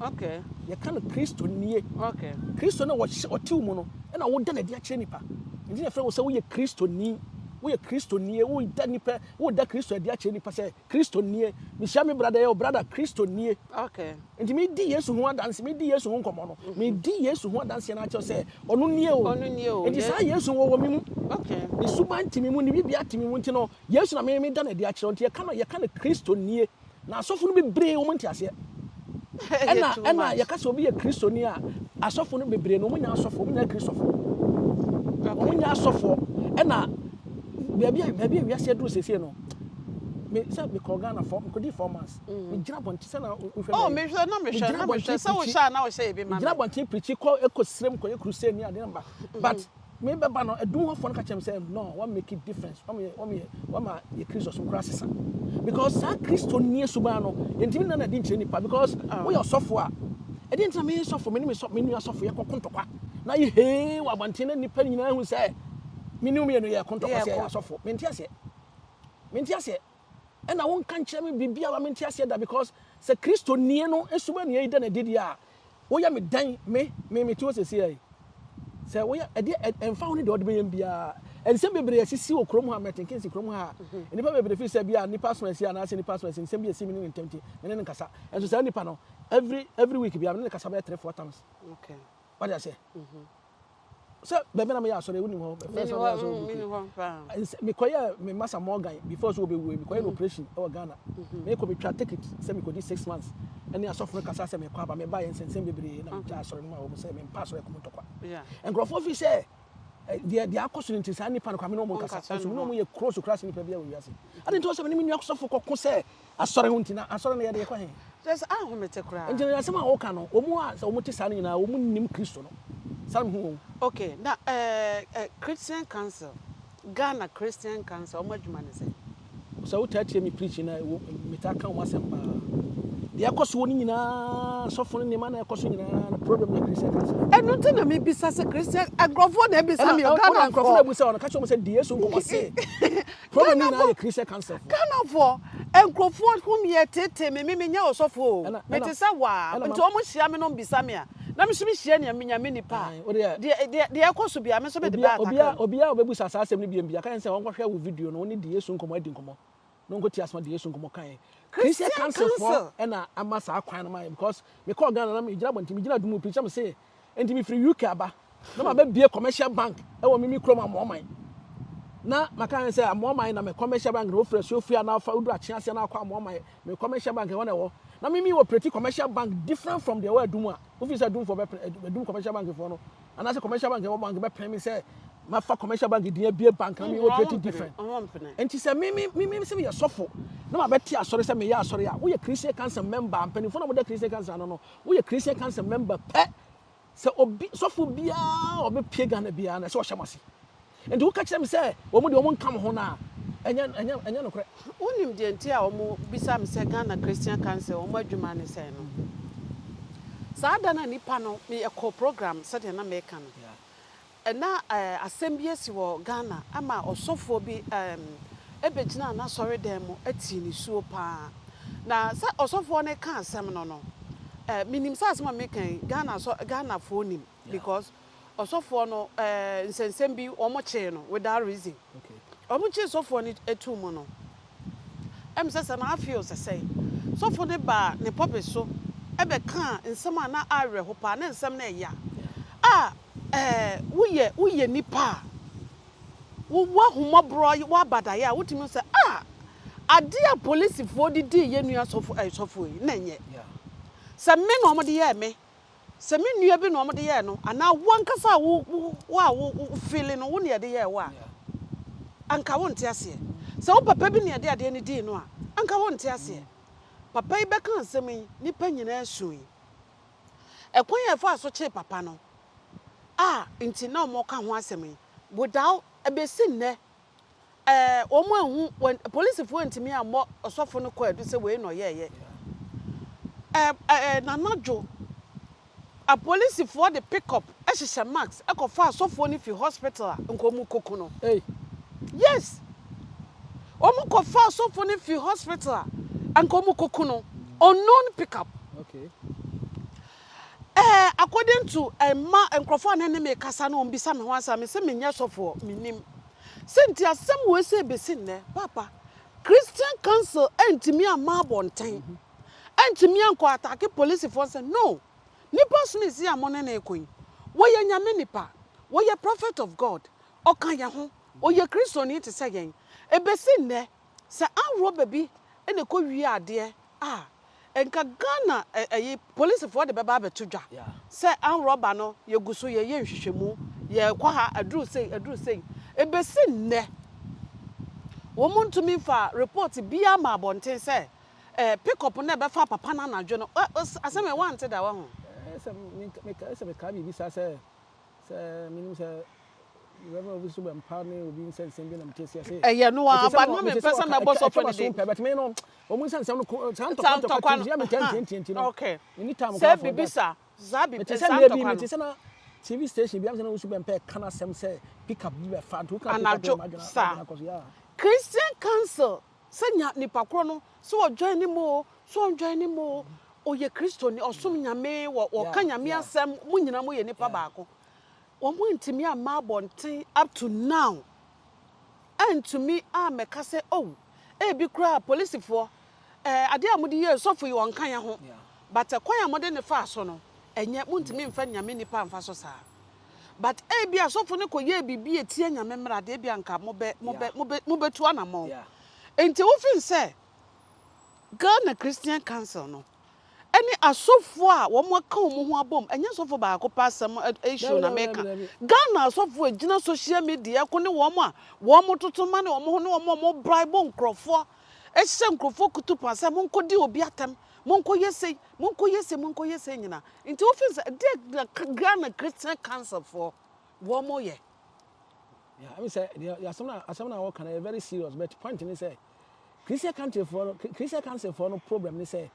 Speaker 2: Okay.
Speaker 1: Yɛka no Kristo nie.
Speaker 2: Okay.
Speaker 1: Kristo no a ɔte wo mu no, ɛna woda no adi akyerɛ nipa. Nti na yɛfrɛ wo sɛ woyɛ Kristoni. Woyɛ Kristonie. Woda nipa, woda Kristo adi akyerɛ nipa sɛ Kristo nie. Mehyia me brada yɛ o brada Kristo nie.
Speaker 2: Okay.
Speaker 1: Nti medi Yesu ho adanse, medi Yesu ho nkɔmmɔ no, medi Yesu ho adanseɛ no akyerɛ sɛ ɔno nie o.
Speaker 2: Ɔno nie o.
Speaker 1: Nti saa Yesu wɔ wɔ me mu.
Speaker 2: Okay.
Speaker 1: Ne suban te me mu, ne bibia te me mu nti no, Yesu na me meda no adi akyerɛ nti yɛka no yɛka no Kristo nie. Na asɔfo no bebree wɔn nte aseɛ. Ɛna ɛna yɛka sɛ obi yɛ Kristoni a, asɔfo no bebree no wɔn nyɛ asɔfo, wɔn nyɛ Kristofoɔ. Wɔn nyɛ asɔfoɔ. Ɛna baabi a baabi a wiase aduru seesei no, me sɛ mekɔɔ Ghana fɔ mekɔdii 4 months. Megyina abɔnten sɛ na wohwɛ
Speaker 2: Oh,
Speaker 1: me.
Speaker 2: mehwɛ na mehwɛ
Speaker 1: Megyina
Speaker 2: na mehwɛ
Speaker 1: abɔnten
Speaker 2: sɛ
Speaker 1: pirikyi.
Speaker 2: wohyɛ a na wohyɛ ebi ma
Speaker 1: Megyina
Speaker 2: me.
Speaker 1: abɔnten pirikyi kɔ ɛkɔ srem kɔyɛ crusade ne ade no ba. But me bɛba no adum hɔfoɔ no ka kyerɛ me sɛ no, wɔn make it difference. Wɔn yɛ wɔn yɛ wɔn ma yɛ Kristo som koraa sesa. Because saa Kristo nie suban no, yɛntumi nna n'adi nkyerɛ nipa because woyɛ ɔsɔfo a, ɛdeɛ nti na me sɔfo me ne me sɔ me nua sɔfo yɛkɔ ko ntɔkwa na yɛ hee wɔ abɔnten na nipa nyinaa hu sɛ me ne wo mmienu yɛ ko ntɔkwa sɛ yɛyɛ asɔfo. Mente aseɛ. Mente aseɛ. Ɛna wonka nkyerɛ me biribi a mente aseɛ da because sɛ Kristo nie no suban nie yi da n'adi deɛ a, woyɛ me dɛn me me mete hɔ seesei yi sɛ woyɛ ɛdeɛ ɛmfa ho ne deɛ ɔde bɛyɛ biara nsɛm bebree asisi wɔ kurom ha Milton Keynes kurom ha a nnipa bebree fi sɛ bi a nipa aso asi anaasɛ nipa aso asi nsɛm bi asi me ne ne ntam nti me ne ne nkasa nso saa nipa no every week bi a me ne ne kasa bɛyɛ 3, 4 times.
Speaker 2: Okay.
Speaker 1: Wade aseɛ sɛ baabi na meyɛ asɔre wonim hɔ first
Speaker 2: Meni
Speaker 1: na meyɛ
Speaker 2: hɔ,
Speaker 1: asɔre wɔ
Speaker 2: meni
Speaker 1: UK.
Speaker 2: hɔ paa.
Speaker 1: Mekɔyɛ me masa Morgan before so wɔbɛwue, mekɔyɛ no operation ɛwɔ Ghana. Mekɔ metwa ticket sɛ mekɔdi 6 months ɛne asɔfo no kasa sɛ mekɔ aba meba yɛ nsɛnsɛm bebree na megya asɔre no ma wɔ mu sɛ mempa asɔre ɛkɔm ntɔkwa. Nkurɔfoɔ fi sɛ deɛ akɔ so no nti saa nipa no kwa me ne ɔmo nkasa
Speaker 2: Ɔnkasa
Speaker 1: nso me
Speaker 2: no
Speaker 1: ne ɔmo yɛ close koraa sɛ nipa bi a wɔ wiase ade nti wɔ sɛ me ne me nua sɔfo kɔko sɛ asɔre ho nti na asɔre no yɛde yɛkɔ he?
Speaker 2: Kyerɛ sɛ ahomete koraa.
Speaker 1: Nti no asɛm a wɔka no, wɔn a sɛ wɔn te saa no nyinaa wɔn nnim Kristo no saa na mehu wɔn.
Speaker 2: Okay, na Christian Council, Ghana Christian Council, wɔn adwuma ne sɛn?
Speaker 1: Sɛ wotaa tie me preaching na metaa ka wɔn asɛm paa. Deɛ ɛkɔ so wɔ no nyinaa, sɔfo no nneɛma na ɛkɔ so nyinaa no problem yɛ Christian Council.
Speaker 2: Ɛno nti na mebisa sɛ Christian, nkurɔfoɔ na ebisa
Speaker 1: Ɛna
Speaker 2: me o,
Speaker 1: ɔna nkurɔfoɔ na
Speaker 2: Ghanafoɔ.
Speaker 1: ebusa wɔn, ka kyerɛ wɔn sɛ di Yesu nkɔmɔ se problem no nyinaa yɛ Christian Council foɔ.
Speaker 2: Ghanafoɔ, nkurɔfoɔ hum yɛ tete me, me menyɛ ɔsɔfo o.
Speaker 1: Ɛna
Speaker 2: Mete sɛ waa,
Speaker 1: ɛna
Speaker 2: nti
Speaker 1: ma
Speaker 2: wɔn hyia me na wɔn bisa me a, na me nso mehyia nea menya nipa
Speaker 1: Ae,
Speaker 2: a,
Speaker 1: o deɛ
Speaker 2: deɛ ɛkɔ so bia, me nso mede
Speaker 1: obia
Speaker 2: bɛ
Speaker 1: obia
Speaker 2: atakra mu.
Speaker 1: obia obebusa saa asɛm no bi mbia ka yɛn sɛ wɔnkɔhwɛ wo video no, wo ne di Yesu nkɔmɔ adi nkɔmɔ na wɔnkɔ tie asɛm a di Yesu nkɔmɔ kan. Christian
Speaker 2: Christian
Speaker 1: Council foɔ
Speaker 2: Council.
Speaker 1: ɛna ama saa kwan no ma yɛ because mekɔɔ Ghana na megyina abɔnten megyina dum preach me se nti mefiri UK aba na mabɛbie commercial bank ɛwɔ mimi kurom Amoaman na maka yɛn sɛ Amoaman na me commercial bank na wofiri asuofie a na afa woduru Akyeaseɛ na akɔ Amoaman me commercial bank ɛhɔ na ɛwɔ na mimi wɔ preti commercial bank different from deɛ ɛwɔ Adum a wofiri sɛ Adumfoɔ bɛpere Adum commercial bank foɔ no anaasɛ commercial bank ɛwɔ bank bɛpere me sɛ mafa commercial bank din abie bank na mi wɔ preti different.
Speaker 2: Wɔn mpene.
Speaker 1: Nti sɛ me sɛ meyɛ sɔfo na mabɛte asɔre sɛ meyɛ asɔre a woyɛ Christian Council member mpanimfoɔ na moda Christian Council ano no woyɛ Christian Council member pɛ sɛ obi sɔfo biara a ɔbɛpie Ghana biara na ɛsɛ ɔhyɛ mo ase nti woka kyerɛ me sɛ wɔn deɛ wɔn nka mo ho no a ɛnyɛ nokorɛ.
Speaker 2: Wonim deɛ nti a wɔn bisa me sɛ Ghana Christian Council wɔn adwuma ne sɛn no? Saa da no a nipa no meyɛkɔ program sɛdeɛ na meka no ɛna asɛm bi asi wɔ Ghana ama ɔsɔfoɔ bi ɛbɛgyina n'asɔredan mu atii ne suo paa na sɛ ɔsɔfoɔ no ka asɛm no, menim sɛ asɛm a meka yi Ghana sɔ Ghanafoɔ nim because ɔsɔfoɔ no nsɛnsɛm bi wɔn kyee no without reason. Wɔn kyee sɔfoɔ no etu mu no ɛm sɛ na afei o sɛsɛe sɔfo no baa ne pulpit so ɛbɛka nsɛm a na awerɛho paa ne nsɛm no ɛya a woyɛ nipa a wo ahomɔborɔ woabadaeɛ a wotumi sɛ a adeɛ a polisifoɔ de dii yɛ nua sɔfo sɔfo yi na ɛnyɛ sɛ me na ɔmo de yɛɛ me sɛ me nua bi na ɔmo de yɛɛ no anaa wo ankasa a wo a wo fili no wo ne yɛde yɛɛ wo a anka wo nte aseɛ sɛ wo papa bi ne yɛde adeɛ no dii no a anka wo nte aseɛ. Papa yi bɛka asɛm yi nipa nyinaa su yi ɛkwan a ɛfa so kyee papa no a nti na ɔmo ka ho asɛm yi without ɛbɛsi nnɛ wɔn ahu wɔn polisifoɔ ntumi ammɔ ɔsɔfo no kɔ adu sɛ wei na ɔyɛɛyɛ ɛɛ ɛɛ nanadwo apolisifoɔ de pick up ɛhyehyɛ mask ɛkɔfa asɔfoɔ no fi hospital a nka ɔmo koku no.
Speaker 1: Hey.
Speaker 2: Yes, wɔn kɔfa asɔfoɔ no fi hospital a nka ɔmo koku no, unknown pick up. Ɛɛ according to mma nkurɔfoɔ a na ɛne me kasa na wɔn bisa me ho asɛm, mese menyɛ sɔfoɔ, mennim. Sɛ nti asɛm wei sɛ ɛbɛsi nnɛ, Paapa, Christian Council antumi amma abɔnten, antumi ankɔ atake polisifoɔ sɛ no, nipa Smith yi a mo ne no reko yi, wɔyɛ Nyame nipa, wɔyɛ prophet of God, ɔka yɛn ho, ɔyɛ Kristoni te sɛ yɛn. Ɛbɛsi nnɛ, sɛ armed robber bi na ɛkɔ wie adeɛ a, nka Ghana ɛyi polisifoɔ de bɛba abɛto dwa sɛ armed robber no yɛgu so yɛyɛ nhwehwɛmu, yɛkɔ ha aduru sei aduru sei. Ɛbɛsi nnɛ, wɔn ntumi nfa report biara ma abɔnten sɛ eh, pick up no ɛbɛfa papa no anadwo no. Asɛm yi wante da wahu?
Speaker 1: Sɛ mekaa biribi saa sɛ sɛ menim sɛ Reverend obi so bɛmpa ne obi nsɛnsɛm bi na mete aseɛ sɛ
Speaker 2: ɛyɛ no a but na mempɛ sɛ mɛbɔ sɔfo no din
Speaker 1: pɛ but me no wɔn nsɛnsɛm no ko saa ntɔkwa ntɔkwa ti yɛ me tɛntɛntɛn ti no
Speaker 2: okay
Speaker 1: meni time
Speaker 2: sɛ biribi sa saa bi
Speaker 1: mete
Speaker 2: saa
Speaker 1: sɛ mmerɛ bi
Speaker 2: ntɔkwa no
Speaker 1: mete sɛ na TV station bi am sɛ na osu bɛmpa ɛka n'asɛm sɛ pick up bi bɛfa nti woka pick up
Speaker 2: anadwo
Speaker 1: yɛ madwena
Speaker 2: saa
Speaker 1: madwena kɔ so yeah.
Speaker 2: Christian Council sɛ nya nipa korɔ no sɛ ɔjoin ne mu o sɛ ɔnjoin ne mu o, ɔyɛ Kristoni, ɔsom Nyame, wɔka Nyame asɛm, mo nyinaa moyɛ nipa baako. Wɔn antumi amma abɔnten up to now antumi ammɛka sɛ oh ebi koraa polisifoɔ eh, adeɛ a mode yɛɛ sɔfo yi ɔnka yɛn ho, but kwan a mode ne faa so no ɛnyɛ, montumi mfa Nyame nipa mfa so saa. But ebi a sɔfo no kɔyɛɛ biribi a ɛtia Nyame mmara deɛ ebi a nka mobɛ mobɛ mobɛ mobɛtu anammɔn. Enti wofin sɛ Ghana Christian Council no ɛne asɔfoɔ a wɔn aka wɔn ho abom, ɛnyɛ sɔfo baako pɛ asɛm issue na meka. Ghana asɔfoɔ a ɛgyina social media ko ne wɔn a wɔn toto ma ne wɔn ho ne wɔn a wɔn bribe nkurɔfoɔ, ɛhyɛ nkurɔfoɔ kutupa sɛ monkɔdi obi atɛm, monkɔyɛ sei, monkɔyɛ sei, monkɔyɛ sei nyinaa. Nti wofin sɛ ɛdeɛ na Ghana Christian Council foɔ wɔn yɛ?
Speaker 1: Yeah, I mean, sɛ deɛ asɛm na asɛm na wɔka no yɛ very serious, but point ne sɛ Christian country foɔ no, Christian council foɔ no problem ne sɛ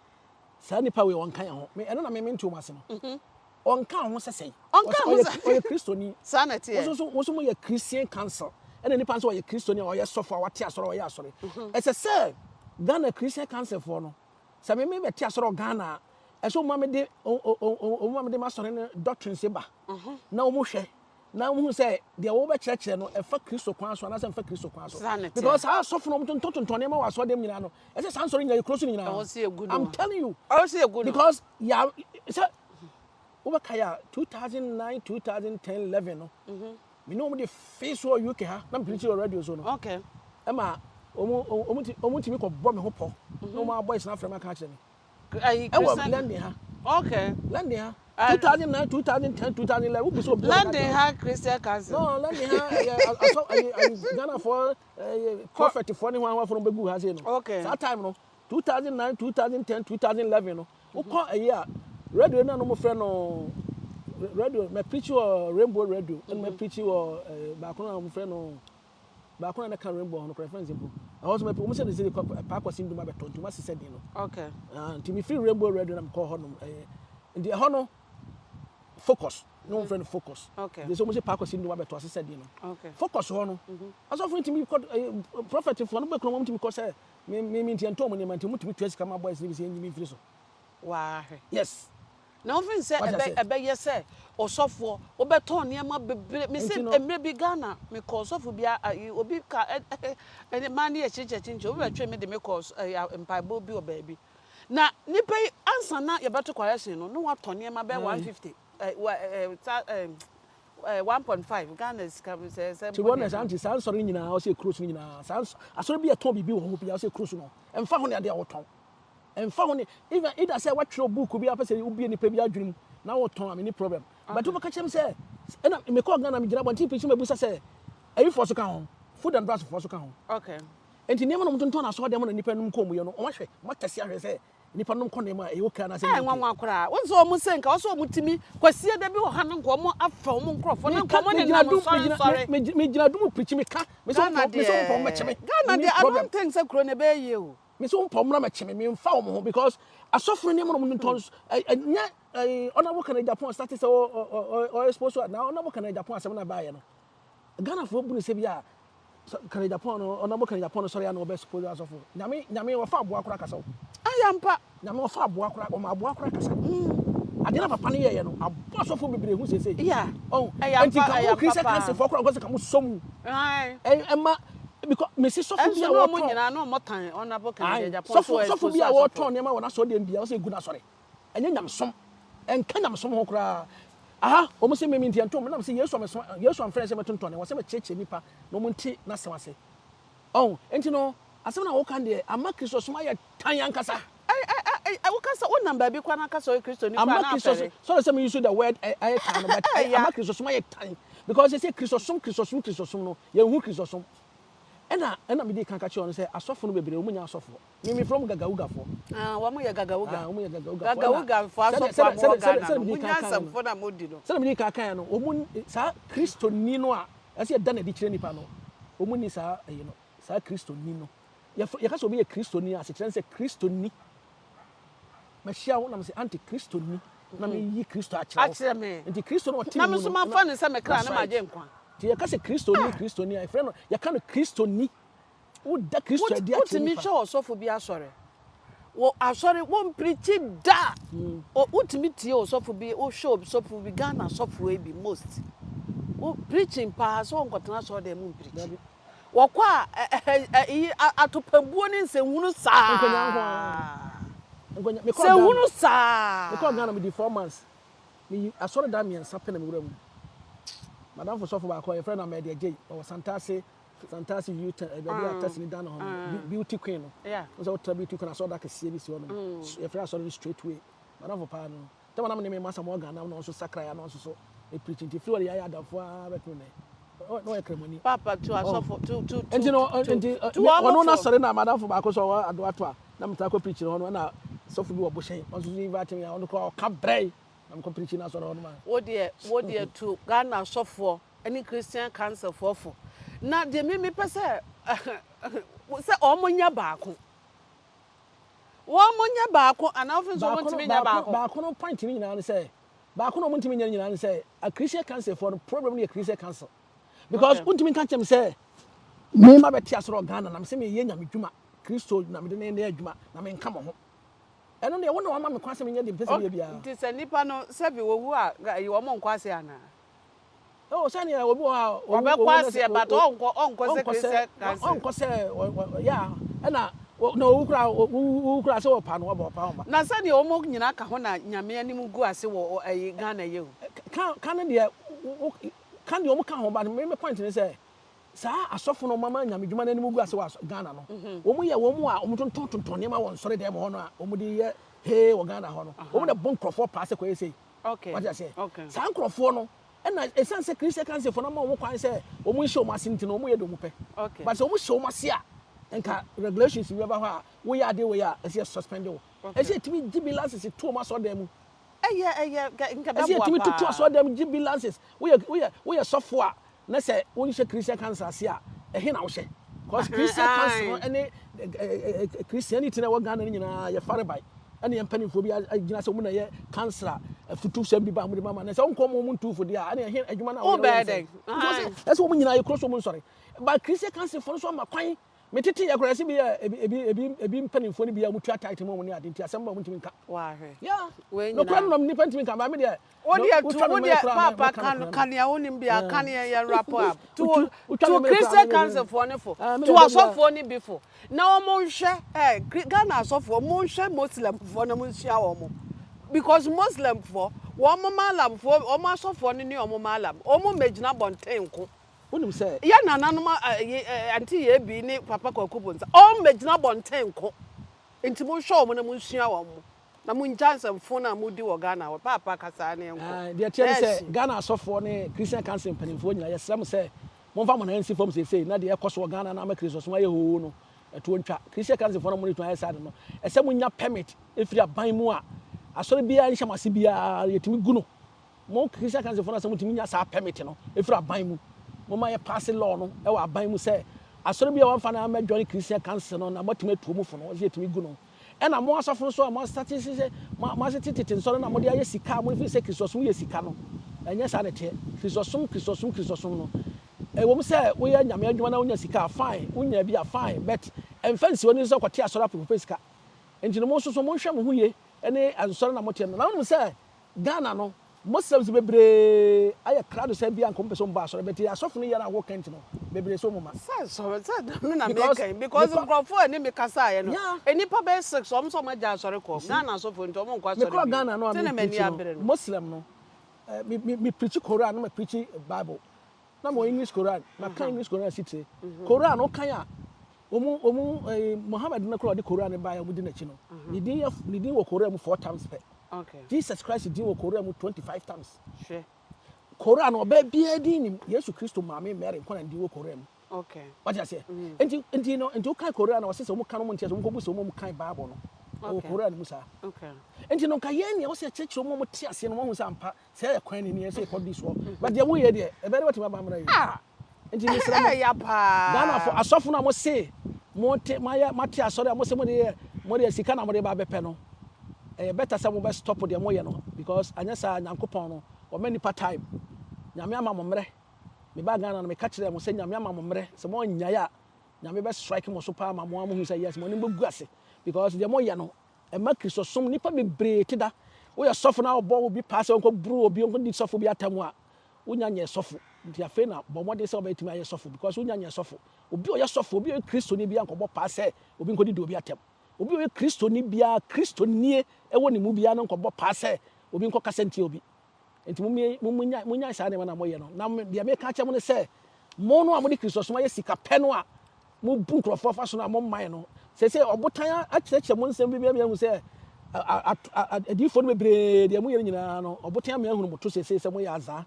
Speaker 1: saa nipa wei ɔnka yɛn ho. Me ɛno na me mente wɔn ase no. Ɔnka ho sɛ sɛn.
Speaker 2: Ɔnka ho sɛ.
Speaker 1: Ɔyɛ Kristoni.
Speaker 2: Saa na ɛteɛ.
Speaker 1: Wɔn nso wɔn nso mo yɛ Christian council. Ɛna nipa nso ɔyɛ Kristoni a ɔyɛ sɔfo a wate asɔre a ɔyɛ asɔre. Ɛsɛ sɛ Ghana Christian council foɔ no, sɛ me me bɛte asɔre wɔ Ghana a, ɛsɛ wɔn ma me de wɔn ma me de m'asɔre no doctrines ba na wɔn hwɛ na wohu sɛ deɛ wɔbɛkyerɛkyerɛ no ɛfa Kristo kwan so anaasɛ ɛmfa Kristo kwan so. Because saa asɔfo no wɔtontɔn nneɛma wɔ asɔre dɛm nyinaa no, ɛsɛ saa nsɔre nyinaa yɛkuro so no nyinaa. I'm telling you. Because ya sɛ wobɛkae a 2009, 2010, 11 no, me ne wɔn de fee so wɔ UK ha na mepirikyi wɔ radio so no. Ɛma wɔn tumi kɔbɔ me ho pɔ na wɔn abɔ ɛsena frɛ me aka akyerɛ me.
Speaker 2: Ayi
Speaker 1: Ɛwɔ
Speaker 2: Christian.
Speaker 1: London ha.
Speaker 2: Okay.
Speaker 1: London ha. 2009, 2010, 2011. Wo bisa obi.
Speaker 2: London ha Christian Council.
Speaker 1: No, London ha ɛyɛ asɔ ɛyɛ ɛyɛ Ghana for ɛyɛ prophet for ne ho ahofo no bɛgu ha sei no.
Speaker 2: Okay.
Speaker 1: Saa time no 2009, 2010, 2011 no. Wokɔ ɛyɛ a radio no a no mo frɛ no radio mɛ preach wɔ Rainbow Radio ɛna mɛ preach wɔ ɛɛ baako no a mo frɛ no baako na na ka rainbow ho no kora fɛn mpo ɛhɔ nso mɛpɛ wɔn sɛ de sɛ paa kwasi ndum abɛtɔ nti wɔn asesɛ din no.
Speaker 2: Okay.
Speaker 1: Ah, nti mefiri Rainbow Radio na mekɔ hɔ nom ɛyɛ nti ɛhɔ no focus ne wɔn frɛ no focus.
Speaker 2: Okay.
Speaker 1: Nti sɛ wɔn sɛ paa kwasi ndum abɛtɔ asesɛ din no.
Speaker 2: Okay.
Speaker 1: Focus hɔ no asɔfo ntumi kɔ ɛyɛ prophet foɔ no bɛkura wɔn ntumi kɔ sɛ me me me nti ɛntɔn wɔn nneɛma nti wɔn tumi tua sika ma boys ne bi sɛ ɛnyimi mfiri so.
Speaker 2: Waahwɛ.
Speaker 1: Yes.
Speaker 2: Na wofin sɛ
Speaker 1: Wate
Speaker 2: ɛbɛ
Speaker 1: aseɛ?
Speaker 2: ɛbɛyɛ sɛ ɔsɔfoɔ wobɛtɔn nneɛma bebree. Mese
Speaker 1: Nti no
Speaker 2: mmerɛ bi Ghana mekɔɔ ɔsɔfo bi a ayi obi ka ɛ ɛ ɛne mmaa no yɛ kyinkyin kyinkyin obi bɛtwee me de me kɔɔ ɛyɛ mpaebɔ bi wɔ baabi. Na nipa yi ansa na yɛbɛto correction no na watɔ nneɛma bɛyɛ 150 ɛ wɔ ɛ ɛ ɛ ɛ 1.5 Ghana sika sɛ sɛ
Speaker 1: Ti
Speaker 2: mpo
Speaker 1: wɔn
Speaker 2: deɛ
Speaker 1: na saa nti saa nsɔre nyinaa ɔsɛ ekuro so nyinaa saa asɔre bi a ɛtɔn biribi wɔ hɔ bi a ɔsɛ ekuro so no ɛmfa ho ne adeɛ a wɔtɔn. Ɛmfa ho ne even either sɛ woatwerɛ book bi a wopɛ sɛ wobue nipa bi adwene mu na wotɔn a menni problem. But wobɛka kyerɛ me sɛ ɛna mekɔɔ Ghana megyina abɔnten preaching mabisa sɛ ayifoɔ so ka ho, food and drugs foɔ so ka ho. Enti nneɛma na wɔtontɔn no asɔredan mu na nnipa nom kɔ mu yɛ no wɔn ahwɛ, wɔn atɛse ahwɛ sɛ nnipa nom kɔ nneɛma a ɛyɛ okay anaasɛ ɛnyɛ okay.
Speaker 2: Nwanwa koraa. Wohu sɛ wɔn sɛ nka wɔsɛ wɔn tumi Kwasiada bi wɔ ha no nka wɔn afa wɔn nkorɔfoɔ na nka
Speaker 1: Meka
Speaker 2: wɔn
Speaker 1: megyina
Speaker 2: nenam
Speaker 1: dum
Speaker 2: nsɔre
Speaker 1: megyina
Speaker 2: nsɔre.
Speaker 1: me megyina dum preaching meka mesɛ
Speaker 2: Ghana
Speaker 1: wɔn mesɛ wɔn pɔ wɔn mɛkyɛ
Speaker 2: deɛ
Speaker 1: me.
Speaker 2: Ghana
Speaker 1: Menni
Speaker 2: deɛ I
Speaker 1: problem.
Speaker 2: don't think sɛ kuro no ɛbɛyɛ yie o.
Speaker 1: Me sɛ wompɔ mmra mɛkye me memfa wɔn ho because asɔfo no nneɛma na wɔn tontɔn ɛnyɛ ɛɛ Honourable Kennedy Agyapong start sɛ ɔ ɔ ɔ expose a na Honourable Kennedy Agyapong asɛm na baayɛ no Ghanafoɔ bu no sɛ bi a Kennedy Agyapong no Honourable Kennedy Agyapong no sɔre a na ɔbɛ expose asɔfo. Nyame Nyame wɔfa aboa koraa kasa o.
Speaker 2: Ayɛ ampa.
Speaker 1: Nyame wɔfa aboa koraa wɔma aboa koraa kasa. Adeɛ na papa no yɛeɛ no, abɔ asɔfoɔ bebree hu seesei.
Speaker 2: Yeah.
Speaker 1: Ɔho,
Speaker 2: Ɛyɛ
Speaker 1: nti
Speaker 2: ampa,
Speaker 1: nka
Speaker 2: ɛyɛ
Speaker 1: mo
Speaker 2: ampa
Speaker 1: Christian
Speaker 2: paa.
Speaker 1: Council foɔ koraa nkɔ sɛ ka mo sɔ mu.
Speaker 2: Ae.
Speaker 1: Ɛma, because mesi sɔfo bi
Speaker 2: Ɛnso
Speaker 1: a
Speaker 2: na wɔn
Speaker 1: wɔtɔn.
Speaker 2: nyinaa na wɔn tan Honourable Kennedy
Speaker 1: Ae,
Speaker 2: Agyapong
Speaker 1: sɔfo,
Speaker 2: so
Speaker 1: sɔfo
Speaker 2: expose
Speaker 1: bi a
Speaker 2: asɔfoɔ.
Speaker 1: wɔtɔn nneɛma wɔ n'asɔredan biara, ɔsɛ egu n'asɔre. Ɛnyɛ nyamesom. Ɛnka nyamesom ho koraa. Aha, wɔn se mimi nti ɛnto me, nam se Yesu amesoma, Yesu amfrɛ sɛ mɛtontɔn nneɛma, ɔsɛ mɛkyerɛkyerɛ nnipa na wɔn nte n'asɛm ase. Ɔho, nti no, asɛm no a woka no deɛ, ama Kristosom ayɛ tan ankasa.
Speaker 2: Woka sɛ wonam baabi koraa na aka sɛ ɔyɛ Kristoni koraa
Speaker 1: Ama
Speaker 2: na
Speaker 1: Kristosom,
Speaker 2: afɛre.
Speaker 1: sorry sɛ me use the word ayɛ tan no, but
Speaker 2: Ɛya.
Speaker 1: ama Kristosom ayɛ tan. Because sɛ Kristosom, Kristosom, Kristosom no, yɛnhu Kristosom. Ɛna, ɛna mede kan ka kyerɛ wɔn sɛ, asɔfo no bebree, wɔn nyɛ asɔfoɔ. Me, mefrɛ wɔn gagawugafoɔ.
Speaker 2: Ah, wɔn yɛ gagawuga.
Speaker 1: Ah, wɔn yɛ gagawugafoɔ.
Speaker 2: Gagawugafoɔ
Speaker 1: Ɛna,
Speaker 2: asɔfoɔ a
Speaker 1: sɛdeɛ,
Speaker 2: mowɔ
Speaker 1: sɛdeɛ, sɛdeɛ,
Speaker 2: Ghana
Speaker 1: sɛdeɛ
Speaker 2: no,
Speaker 1: mede
Speaker 2: monya
Speaker 1: kan kaeɛ no,
Speaker 2: asɛmfo no a modi no.
Speaker 1: sɛdeɛ mede kan kaeɛ no, wɔn, saa Kristoni no a ɛsɛ yɛda no adi kyerɛ nnipa no, wɔn nni saa ɛyi no, saa Kristoni no. Yɛfrɛ, yɛka sɛ obi yɛ Kristoni a, asekyerɛ ne sɛ Kristoni. Mahyia wo na mese, Auntie, Kristoni, na meyi Kristo akyerɛ wo.
Speaker 2: Akyerɛ me.
Speaker 1: Nti Kristo no ɔte
Speaker 2: Na
Speaker 1: me
Speaker 2: me
Speaker 1: mu
Speaker 2: nso
Speaker 1: no,
Speaker 2: mafa no sɛ me kra
Speaker 1: that's
Speaker 2: na
Speaker 1: right.
Speaker 2: magye nkwa.
Speaker 1: Nti yɛka sɛ Kristoni, Kristoni a, yɛfrɛ no, yɛka no Kristoni. Woda Kristo adi akyerɛ
Speaker 2: Wotumi
Speaker 1: nipa.
Speaker 2: hwɛ ɔsɔfo bi asɔre. Wɔ asɔre, wɔmprikyi da. Wotumi tie ɔsɔfo bi, wohwɛ ɔsɔfo bi, Ghana asɔfo yi bi most. Wo preaching paa sɛ wɔnkɔtena asɔre dan mu mprikyi.
Speaker 1: Dabi.
Speaker 2: Wɔkɔ a, ɛ, ɛ, atopabuo ne nsɛnhunu saa.
Speaker 1: Nkonnwa nko ara. Nkonnwa. Mekɔɔ
Speaker 2: Nsɛnhunu
Speaker 1: Ghana.
Speaker 2: saa.
Speaker 1: Mekɔɔ Ghana, medi 4 months. Meyi asɔredan mmiɛnsa pɛ na mewura mu. Madamfo sɔfo baako a yɛfrɛ no Ahmed Adjei, ɔwɔ Santase, Santase U-turn, baabi a taxi ni dan hɔ no, Beauty Queen no. Wo sɛ wotra Beauty Queen asɔredan kɛseɛ bi si hɔ nom. Yɛfrɛ asɔre no Straight Way. Madamfo paa no. Tɛma na me ne me masa Morgan na ɔno nso sakrae na ɔno nso so preach nti firi hɔ de yɛayɛ adamfo ara bɛpem nnɛ. Na ɔyɛ kramoni.
Speaker 2: Papa tu asɔfo tu tu tu
Speaker 1: Nti no
Speaker 2: tu
Speaker 1: nti
Speaker 2: tu wɔn
Speaker 1: ɔno
Speaker 2: fo.
Speaker 1: n'asɔre na madamfo baako sɛ ɔwɔ Adoato a na metaa kɔ preach hɔ no, ɛna sɔfo bi wɔ Bohyɛn, ɔno nso so invite me a ɔno koraa ɔka brɛe na mekɔ preach n'asɔre hɔ nom a.
Speaker 2: Wo deɛ tu Ghana asɔfoɔ ne Christian Council foɔ fo. Na deɛ me mepɛ sɛ wɔn nyɛ baako. Wɔn nyɛ baako anaa wofin sɛ wɔn
Speaker 1: Baako no
Speaker 2: ntumi nyɛ
Speaker 1: baako
Speaker 2: baako.
Speaker 1: Baako no point no nyinaa ne sɛ baako no wɔn ntumi nyɛ no nyinaa ne sɛ a Christian Council foɔ no problem no yɛ Christian Council because wontumi nka kyɛm sɛ me ma bɛte asɔrɔ wɔ Ghana na me sɛ meyɛ nyame dwuma, Kristo na mede ne yɛ adwuma na menka mo ho. Ɛno deɛ wo na wama me kwan sɛ menyɛ deɛ mepɛ sɛ meyɛ biara.
Speaker 2: Nti sɛ nipa no sɛbi owu a, ɛyi wɔn nkɔ ase anaa?
Speaker 1: Oh, sɛnea obi wɔ hɔ a owu
Speaker 2: Ɔbɛkɔ
Speaker 1: owu na sɛ
Speaker 2: aseɛ but ɔnkɔ sɛ
Speaker 1: ɔnkɔ sɛ
Speaker 2: Christian Council.
Speaker 1: Ɔnkɔ sɛ ya ɛna na owu koraa, owu koraa sɛ wɔpa no wɔbɔ ɔpa ɔmba.
Speaker 2: Na sɛdeɛ wɔn nyinaa ka ho na Nyame anim gu ase wɔ ɛyi Ghana yi o.
Speaker 1: Ka no deɛ ka deɛ wɔn ka ho ba no, me point ne sɛ saa asɔfo no mama nyame dwuma no anim gu ase wɔ Ghana no, wɔn yɛ wɔn a wɔn tontɔn tontɔn nneɛma wɔ nsɔre dɛm hɔ no a wɔn de yɛ hee wɔ Ghana hɔ no, wɔn na bɔ nkurɔfoɔ paa sɛ kɔyɛ sei. Wate aseɛ? Saa nkurɔfoɔ no ɛna ɛsiane sɛ Christian Council foɔ no ama wɔn kwan sɛ wɔn nhyɛ wɔn ase nti no, wɔn yɛ deɛ wɔn pɛ. But sɛ wɔn hyɛ wɔn ase a, nka regulations bi bɛba hɔ a woyɛ adeɛ wei a ɛsɛ yɛ suspend wo. Ɛsɛ yɛtumi gye bi license to wɔn asɔredan mu.
Speaker 2: Ɛyɛ nka
Speaker 1: Ɛsɛ
Speaker 2: bɛboa
Speaker 1: yɛtumi tutu
Speaker 2: paa.
Speaker 1: asɔredan mu gye bi license. Woyɛ sɔfo a na sɛ wonhyɛ Christian Council ase a, ɛhe na wohyɛ? Because Christian Council no ɛne Christianity na ɛwɔ Ghana no nyinaa yɛ farebae. Ɛne yɛn mpanimfoɔ bi agyina sɛ wɔn na yɛ council a afutusɛm bi ba a wɔde ma ma na sɛ wɔnkɔ wɔn ntufo deɛ a, ɛne ɛhe adwuma no a wɔyɛ
Speaker 2: Wobɛyɛ
Speaker 1: wɔyɛ
Speaker 2: dɛn?
Speaker 1: nsɛn. Nti wɔsɛ ɛsɛ wɔn nyinaa yɛ kuro so wɔn nsɔre. But Christian Council foɔ no nso ama kwan metete yɛ koraa sɛ bi yɛ ebi mpanimfoɔ no bi a wɔtua tithe mu wɔn ne ade nti asɛm ba wɔn ntumi nka.
Speaker 2: Wahwɛ.
Speaker 1: Yeah.
Speaker 2: Wei
Speaker 1: Nokora
Speaker 2: nyinaa.
Speaker 1: no nam nipa ntumi nka ba me deɛ.
Speaker 2: Wo deɛ tu
Speaker 1: Wotwa
Speaker 2: wo
Speaker 1: me mene
Speaker 2: deɛ
Speaker 1: koraa
Speaker 2: papa
Speaker 1: mɛka
Speaker 2: ka
Speaker 1: nokorɛ
Speaker 2: ka
Speaker 1: no.
Speaker 2: nea wonim bia ka nea yɛn wrap up. Tu
Speaker 1: Wotwa
Speaker 2: tu
Speaker 1: me mene koraa
Speaker 2: Christian Council foɔ ne fo.
Speaker 1: Me
Speaker 2: Tu
Speaker 1: deɛ da biara.
Speaker 2: asɔfoɔ ne bi fo. Na wɔn nhwɛ Ghana asɔfoɔ mo nhwɛ Muslim foɔ na mo nsua wɔn. Because Muslim foɔ wɔn malam foɔ wɔn asɔfoɔ no ne wɔn malam wɔn mmɛgyina bɔnten nko.
Speaker 1: Wonim sɛ
Speaker 2: Yɛ nananom Auntie Yebi ne Papa Kwaku Bonsa wɔn mmɛgyina bɔnten nko. Nti monhwɛ wɔn na monsua wɔn na mongya nsɛmfo no a modi wɔ Ghana hɔ. Paapa kasa ne nkɔ.
Speaker 1: Deɛ ɛteɛ ne
Speaker 2: Na
Speaker 1: sɛ
Speaker 2: ɛhye.
Speaker 1: Ghana asɔfoɔ ne Christian Council mpanimfoɔ nyinaa, yɛsrɛ mo sɛ momfa mo nan nsi fam seesei na deɛ ɛkɔ so wɔ Ghana na ama Kristosom ayɛ hoo no ɛtoɔ ntwa. Christian Council foɔ no mo retumi ayɛ saa de no, ɛsɛ monya permit ɛfiri aban mu a asɔre biara nhyɛ mo ase biara yɛtumi gu no. Mo Christian Council foɔ no sɛ motumi nya saa permit no ɛfiri aban mu. Momma yɛ pass law no ɛwɔ aban mu sɛ asɔre bi a wɔamfa no amma join Christian Council no na moatumi atuo mo fo no, ɛsɛ yɛtumi gu no. Ɛna mo asɔfo nso a moastate sɛ moasete tete nsɔre no a mode ayɛ sika a mofiri sɛ Kristosom yɛ sika no, ɛnyɛ saa na ɛteɛ. Kristosom, Kristosom, Kristosom no, ɛwom sɛ woyɛ Nyame adwuma na wonya sika a, fine, wonya bi a, fine, but ɛmfa nsi w'ani so sɛ kɔte asɔre apɛ sika. Nti no mo nso so monhwɛ mo ho yie ne nsɔre na moteɛ no. Na wonim sɛ Ghana no, Muslims bebree ayɛ krado sɛ bia nka wɔn pɛ sɛ wɔn ba asɔre, but asɔfo no yɛ no a wɔka nti no, bebree sɛ wɔn ma.
Speaker 2: Sɛ sɔre sɛ me na
Speaker 1: Because
Speaker 2: meka yi because
Speaker 1: mekɔ
Speaker 2: nkurɔfoɔ a ɛne me kasaeɛ no,
Speaker 1: Yeah.
Speaker 2: nnipa bɛyɛ six wɔn nso wɔn agya asɔre kɔ. Ghana asɔfoɔ nti wɔn nkɔ asɔre
Speaker 1: Mekɔɔ
Speaker 2: bio.
Speaker 1: Ghana no a
Speaker 2: Nti na
Speaker 1: me
Speaker 2: m'ani
Speaker 1: preach no,
Speaker 2: abere no.
Speaker 1: Muslim no, eh, me me me preach Koran na me preach Bible. Na mewɔ English Koran, maka English Koran asi tire. Koran no wokan a, wɔn wɔn eh, Muhammad no koraa a ɔde Koran no baeɛ a wɔdi n'akyi no, ne din yɛ ne din wɔ Koran mu four times pɛ.
Speaker 2: Okay.
Speaker 1: Jesus Christ din wɔ Koran mu 25 times.
Speaker 2: Hwɛ.
Speaker 1: Koran no ɔbaa biara din nim Yesu Kristo maame Mary nko na ne din wɔ Koran mu.
Speaker 2: Okay.
Speaker 1: Wate aseɛ? Nti nti no nti wokan Koran no wɔse sɛ wɔn ka no wɔn nte aseɛ wɔn kɔbu sɛ wɔn kan Bible no. Ɛwɔ Koran no mu saa.
Speaker 2: Okay.
Speaker 1: Nti no nka yɛn nea wɔsɛ yɛkyerɛkyerɛ wɔn a wɔte aseɛ no wɔn ahu sɛ ampa sɛ ɛyɛ kwan ni ni ɛsɛ yɛkɔ di soɔ. But deɛ woyɛ deɛ ɛbɛyɛ dɛ wɔatumi aba mmara yi.
Speaker 2: Ah!
Speaker 1: Nti mesrɛ mo
Speaker 2: Ɛyɛ paa.
Speaker 1: Ghanafo asɔfo no a mose mote moayɛ moate asɔre a mose mode yɛ mode yɛ sika na mode ba abɛpɛ no ɛyɛ better sɛ mobɛ stop deɛ moyɛ no because anyɛ saa Nyankopɔn no ɔma nipa time. Nyame ama mo mmerɛ. Mebaa Ghana no meka kyerɛɛ mo sɛ Nyame ama mo mmerɛ sɛ moannyae a Nyame bɛ strike mo so paa ma mo ara mohu sɛ yes mo anim bɛgu ase because deɛ moyɛ no ɛma Kristosom nipa bebree te da. Woyɛ sɔfo na wobɔ obi paa sɛ ɔnkɔ buru obi ɔnkɔ di sɔfo bi atam a wonya nyɛɛ sɔfo nti afei na bɔ mmɔden sɛ wobɛtumi ayɛ sɔfo because wonya nyɛɛ sɔfo. Obi a ɔyɛ sɔfo, obi a ɔyɛ Kristoni biara nkɔbɔ paa sɛ obi nkɔdidi obi atɛm. Obi a ɔyɛ Kristoni biara, Kristonie wɔ ne mu biara no nkɔbɔ paa sɛ obi nkɔkasa ntia obi. Nti monnyae saa nneɛma no a moyɛ no. Na deɛ meka akyerɛ mo ne sɛ, mo no a mode Kristosom ayɛ sika pɛ no a mobu nkurɔfoɔ afa so no a mommae no, seesei ɔbotan akyerɛkyerɛ mo nsɛm bi ma moahu sɛ adiyifoɔ no bebree deɛ moyɛ no nyinaa no, ɔbotan ama ahunu mo to seesei sɛ moyɛ azaa.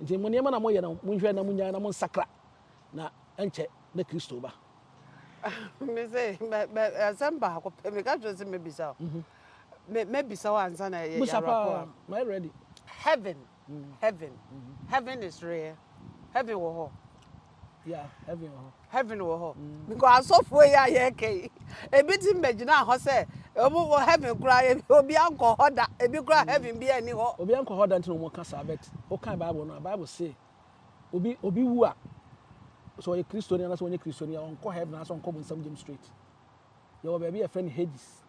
Speaker 1: Nti mo nneɛma no a moyɛ no, monhwɛ na monnyae na monsakra, na ɛnkyɛ na Kristo reba.
Speaker 2: Mese, asɛm baako pɛ, meka kyerɛ sɛ mɛbisa wo. Mɛbisa wo ansa na yɛ
Speaker 1: Busa
Speaker 2: wrap
Speaker 1: paa,
Speaker 2: up.
Speaker 1: mayɛ ready.
Speaker 2: Heaven, heaven, heaven is real. Heaven wɔ hɔ.
Speaker 1: Yeah, heaven wɔ hɔ.
Speaker 2: Heaven wɔ hɔ. Because asɔfoɔ yi a yɛreka yi, ebi ti mbɛgyina hɔ sɛ ɔmo wɔ heaven koraa, ebi obi ankɔ hɔ da, ebi koraa heaven bi ani hɔ.
Speaker 1: Obi ankɔ hɔ da nti na wɔn ka saa but wokan Bible no a, Bible se obi obi wu a sɛ ɔyɛ Kristoni anaasɛ ɔnyɛ Kristoni a ɔnkɔ heaven anaasɛ ɔnkɔ bonsam gyem straight. Yɛwɔ baabi a yɛfrɛ no Hades.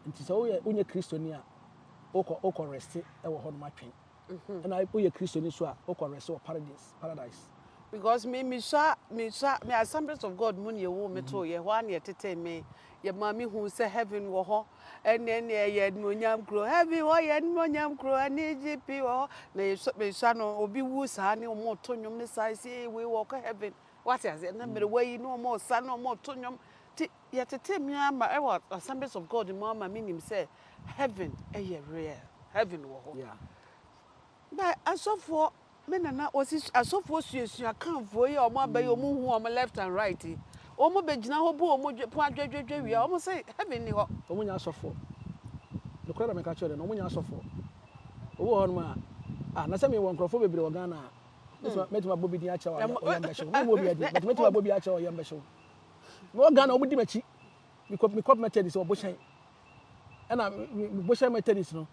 Speaker 1: Nti sɛ woyɛ wonyɛ Kristoni a wokɔ wokɔ rest wɔ hɔnom atwɛn. Ɛna woyɛ Kristoni so a wokɔ rest wɔ paradise paradise.
Speaker 2: Because me mesua mesua me Assemblies of God mu na yɛwoo me too yɛ hɔ a na yɛtetee me yɛ maa me hu sɛ heaven wɔ hɔ ɛne ɛne ɛyɛ animuonyam kuro heaven hɔ yɛ animuonyam kuro anigye pii wɔ hɔ na yɛsua mesua no obi wu saa ne wɔn reto nnwom ne saa ɛsi ee wei wɔ kɔ heaven wate aseɛ na mmerewa yi ne wɔn resa ne wɔn reto nnwom ti yɛtetee me ama ɛwɔ Assemblies of God mu ama me nim sɛ heaven ɛyɛ real heaven wɔ hɔ.
Speaker 1: Yeah.
Speaker 2: But asɔfoɔ me nana wɔsi asɔfoɔ suasua kanfoɔ yi a wɔn aba yi wɔn hu wɔn left and right yi wɔn bɛgyina hɔ bu wɔn pon adwadwadwa wie a wɔn sɛ heaven ni hɔ.
Speaker 1: Wɔn nyɛ asɔfoɔ. Nokorɛ na meka kyerɛ no, wɔn nyɛ asɔfoɔ. Obi wɔ hɔnom a, ah, na sɛ mewɔ nkurɔfoɔ bebree wɔ Ghana a, mɛtumi mɛtumi abɔ bi din akyerɛ wo a ɔyam bɛhye wo. Memmɔ obiara din, but mɛtumi abɔ bi akyerɛ wo a ɔyam bɛhye wo. Mewɔ Ghana, wɔn di m'akyi. Mekɔ mekɔ Methodist wɔ Bohyɛn. Ɛna me me Bohyɛn Methodist no,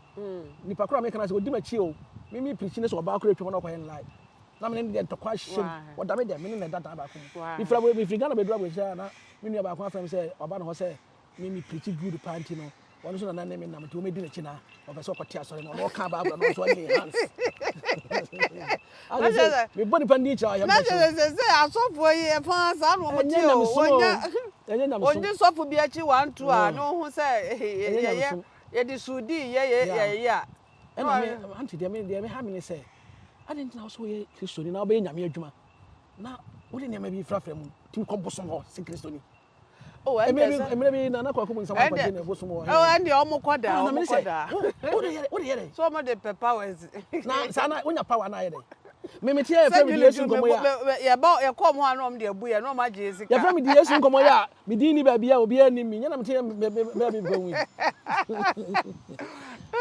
Speaker 1: nipa koro a meka no sɛ ɔdi m'akyi o, me me preach ne sɛ ɔbaa koro atwam na ɔkɔyɛ nlae. Na me ne no deɛ ntɔkwa ahyɛ mu. Ɔda me dɛm, me ne no ɛda dan baako mu. Mefiri abo mefiri Ghana bɛduru Aburokyire a na me nua baako afrɛ me sɛ waba ne hɔ sɛ me me preach good paa nti no, ɔno nso na na ne me nam nti wɔmɛdi n'akyi na ɔpɛ sɛ ɔkɔte asɔre no ɔno ɔka Bible no nso ɔne hands.
Speaker 2: Na kyerɛ sɛ
Speaker 1: Mebɔ nipa ndin kyerɛ ɔyɛ
Speaker 2: na kyerɛ sɛ sɛ asɔfoɔ yi ɛfa saa na wɔn
Speaker 1: Ɛnyɛ
Speaker 2: te o
Speaker 1: nyamesom o.
Speaker 2: wɔnyɛ
Speaker 1: Ɛnyɛ nyamesom.
Speaker 2: wɔndi sɔfo bi akyi wanto a na ohun sɛ
Speaker 1: Ɛnyɛ
Speaker 2: yɛyɛ
Speaker 1: nyamesom.
Speaker 2: yɛde sudi yɛ yɛ yɛyɛ a.
Speaker 1: Ɛna me aunty deɛ me deɛ me ha me ne sɛ adɛn nti na wo sɛ woyɛ Kristoni na wobɛyɛ nyame adwuma na wode nneɛma bi frafra mu tumi kɔ bosom hɔ sɛ Kristoni.
Speaker 2: Oh, ɛnde
Speaker 1: Mmerɛ bi
Speaker 2: sɛ
Speaker 1: mmerɛ bi Nana Kwaku Bonsam
Speaker 2: ɛnde
Speaker 1: akɔgye ne bosom wɔ
Speaker 2: oh,
Speaker 1: he.
Speaker 2: ɛnde ɔmo kɔ daa
Speaker 1: Ah, na
Speaker 2: ɔmo
Speaker 1: mene
Speaker 2: kɔ
Speaker 1: sɛ
Speaker 2: daa.
Speaker 1: wo wode yɛ wode yɛ dɛn?
Speaker 2: So ɔmo de pɛ powers.
Speaker 1: Na saa na wonya power na ayɛ dɛn? Me mete yɛ
Speaker 2: Sɛ
Speaker 1: yɛfrɛ me di
Speaker 2: Julie
Speaker 1: Yesu
Speaker 2: ju me
Speaker 1: nkɔmmɔ yi a
Speaker 2: yɛba yɛkɔ ɔmo hɔ a na ɔmo de abu yɛ na ɔmo agye yɛ sika.
Speaker 1: Yɛfrɛ me di Yesu nkɔmmɔ yi a me din ni baabi a obiara nnim me nyɛ na mete yɛ me me me me hu yi.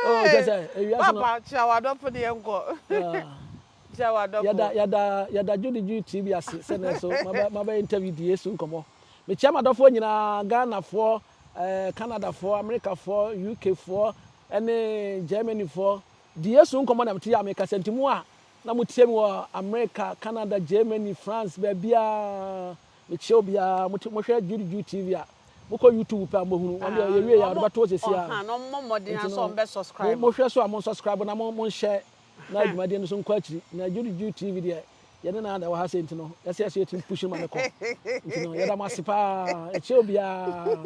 Speaker 1: Oh, kyɛ sɛ ewiase no.
Speaker 2: Papa kyia w'adɔfo ne yɛn kɔ.
Speaker 1: Ah.
Speaker 2: Kyia w'adɔfo.
Speaker 1: Yɛda yɛda yɛda Judy Ju TV ase sɛ nɛ so maba maba interview di Yesu nkɔmmɔ. Mekyia m'adɔfoɔ nyinaa, Ghanafoɔ, eh, Canadafoɔ, Amerikafoɔ, UKfoɔ, ɛne Germanyfoɔ. Di Yesu nkɔmmɔ na mete yɛ a mekasa nti mo a na motie me wɔ Amerika, Canada, Germany, France, baabiara mekyia obiara. Mote mohwɛ Judy Ju TV a, Mokɔ YouTube pɛ a mobɛhunu. Wɔn deɛ yɛwie yɛ a wɔde bɛto hɔ seesei ara.
Speaker 2: Ɔha na wɔmmɔ mmɔden
Speaker 1: Nti
Speaker 2: ara sɛ
Speaker 1: no,
Speaker 2: wɔbɛ
Speaker 1: mo
Speaker 2: subscribe.
Speaker 1: mohwɛ so a mo subscribe na mo monhyɛ na dwumadie no so nkɔ akyiri. Na Judy Ju TV deɛ yɛne no ara na ɛwɔ ha sei nti no, yɛsɛ yɛsɛ yɛtumi push no ma no kɔ. Nti no yɛda mo ase paa. Yɛkyia obiara.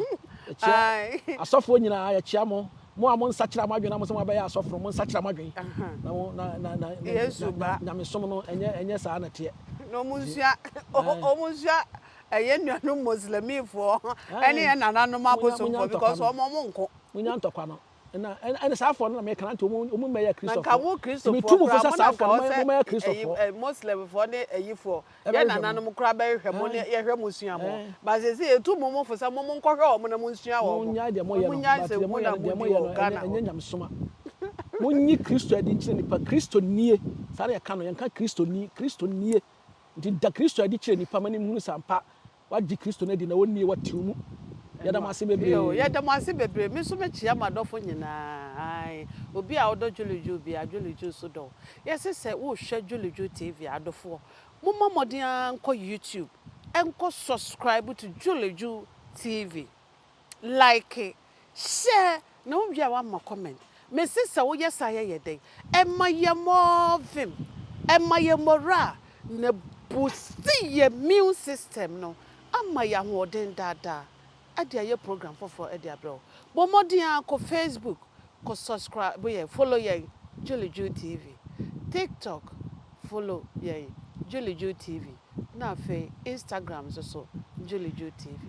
Speaker 1: Yɛkyia asɔfoɔ nyinaa, yɛkyia mo. Mo a monsakyera mo adwene na mo sɛ moabɛyɛ asɔfo no, monsakyera mo adwene. Na mo na na na
Speaker 2: Yesu ba.
Speaker 1: nyamesom no ɛnyɛ ɛnyɛ saa na ɛteɛ.
Speaker 2: Na wɔn nsua wɔn nsua ɛyɛ nuanom Muslimifoɔ ɛne yɛn nananom abosomfoɔ because wɔn wɔn nko.
Speaker 1: Munya ntɔkwa no. Na ɛne saa afɔ no na meka na nti wɔn wɔn mmɛyɛ
Speaker 2: Na nka
Speaker 1: Kristofoɔ.
Speaker 2: mo
Speaker 1: Nti
Speaker 2: Kristofoɔ
Speaker 1: metu mo fo
Speaker 2: koraa
Speaker 1: sɛ
Speaker 2: mo
Speaker 1: saa
Speaker 2: na nka
Speaker 1: afɔ no
Speaker 2: ɔsɛ
Speaker 1: mommɛyɛ
Speaker 2: ɛyi
Speaker 1: Kristofoɔ.
Speaker 2: ɛ Muslimfoɔ ne ɛyifoɔ Yɛn
Speaker 1: Ɛbɛhwehwɛ mo.
Speaker 2: nananom koraa bɛhwehwɛ mo ne
Speaker 1: Ɛɛ.
Speaker 2: yɛhwɛ mo sua mo.
Speaker 1: Ɛɛ.
Speaker 2: But seesei yɛtu mo mo fo sɛ mo monkɔhwɛ wɔn na monsua wɔn.
Speaker 1: Monnyae deɛ moyɛ no,
Speaker 2: Monnyae
Speaker 1: but deɛ
Speaker 2: nsɛmhunu
Speaker 1: moyɛ
Speaker 2: a
Speaker 1: no, deɛ
Speaker 2: modi
Speaker 1: moyɛ
Speaker 2: wɔ
Speaker 1: no, ɛnyɛ,
Speaker 2: Ghana hɔ.
Speaker 1: ɛnyɛ nyamesoma. Monyi Kristo adi nkyerɛ nnipa. Kristo nie. Saa na yɛka no, yɛnka Kristoni, Kristo nie. Nti da Kristo adi kyerɛ nnipa ma no nhunu sɛ ampa woagye Kristo no adi na ɔnie, wate wo mu. Yɛda mo ase
Speaker 2: Yo,
Speaker 1: bebree.
Speaker 2: yɛda mo ase bebree. Me nso mekyia m'adɔfo nyinaa. Ae, obi a ɔdɔ Juliju biara, Juliju nso dɔ wo. Yɛse sɛ wohwɛ Juliju TV a, adɔfoɔ, Mommɔ mmɔden ara nkɔ YouTube nkɔ subscribe to Juleju TV, like, share na wo wie a woama comment. Mese sɛ woyɛ saa yɛyɛ dɛn? Ɛma yɛ more vim, ɛma yɛ morale na boosti yɛ immune system no ama yɛ ahoɔden daa daa de ayɛ program foforɔ de abrɛ wo. Bɔ mmɔden ara kɔ Facebook kɔ subscribe yɛn, follow yɛn Julie Ju TV, TikTok follow yɛn Julie Ju TV na afei Instagram nso so Julie Ju TV.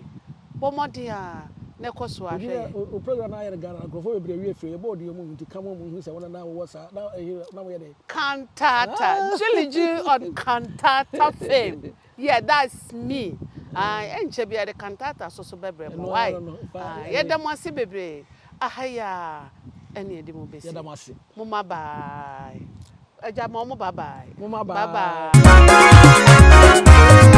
Speaker 2: Bɔ mmɔden ara na kɔ so ara
Speaker 1: Obi
Speaker 2: hwɛ
Speaker 1: a
Speaker 2: yɛn.
Speaker 1: o program no ayɛ no Ghana no nkurɔfoɔ bebree awie firi yɛbɔ odin ɔmo hu nti ka mo ɔmo hu sɛ wɔn na wowɔ saa na ɛyi na moyɛ dɛn.
Speaker 2: Cantata, Julie Ju on Cantata fame. Yeah that's me aah ɛnkyɛ biara yɛde cantata so so bɛbrɛ mo
Speaker 1: Ɛno
Speaker 2: wai
Speaker 1: ara no fa
Speaker 2: aah
Speaker 1: ɛne.
Speaker 2: yɛda mo ase bebree aha yi ara ɛne yɛde mo bɛsi
Speaker 1: Yɛda mo ase.
Speaker 2: Momma bye agya ma wɔn bye bye
Speaker 1: Momma
Speaker 2: bye
Speaker 1: bye.
Speaker 2: bye.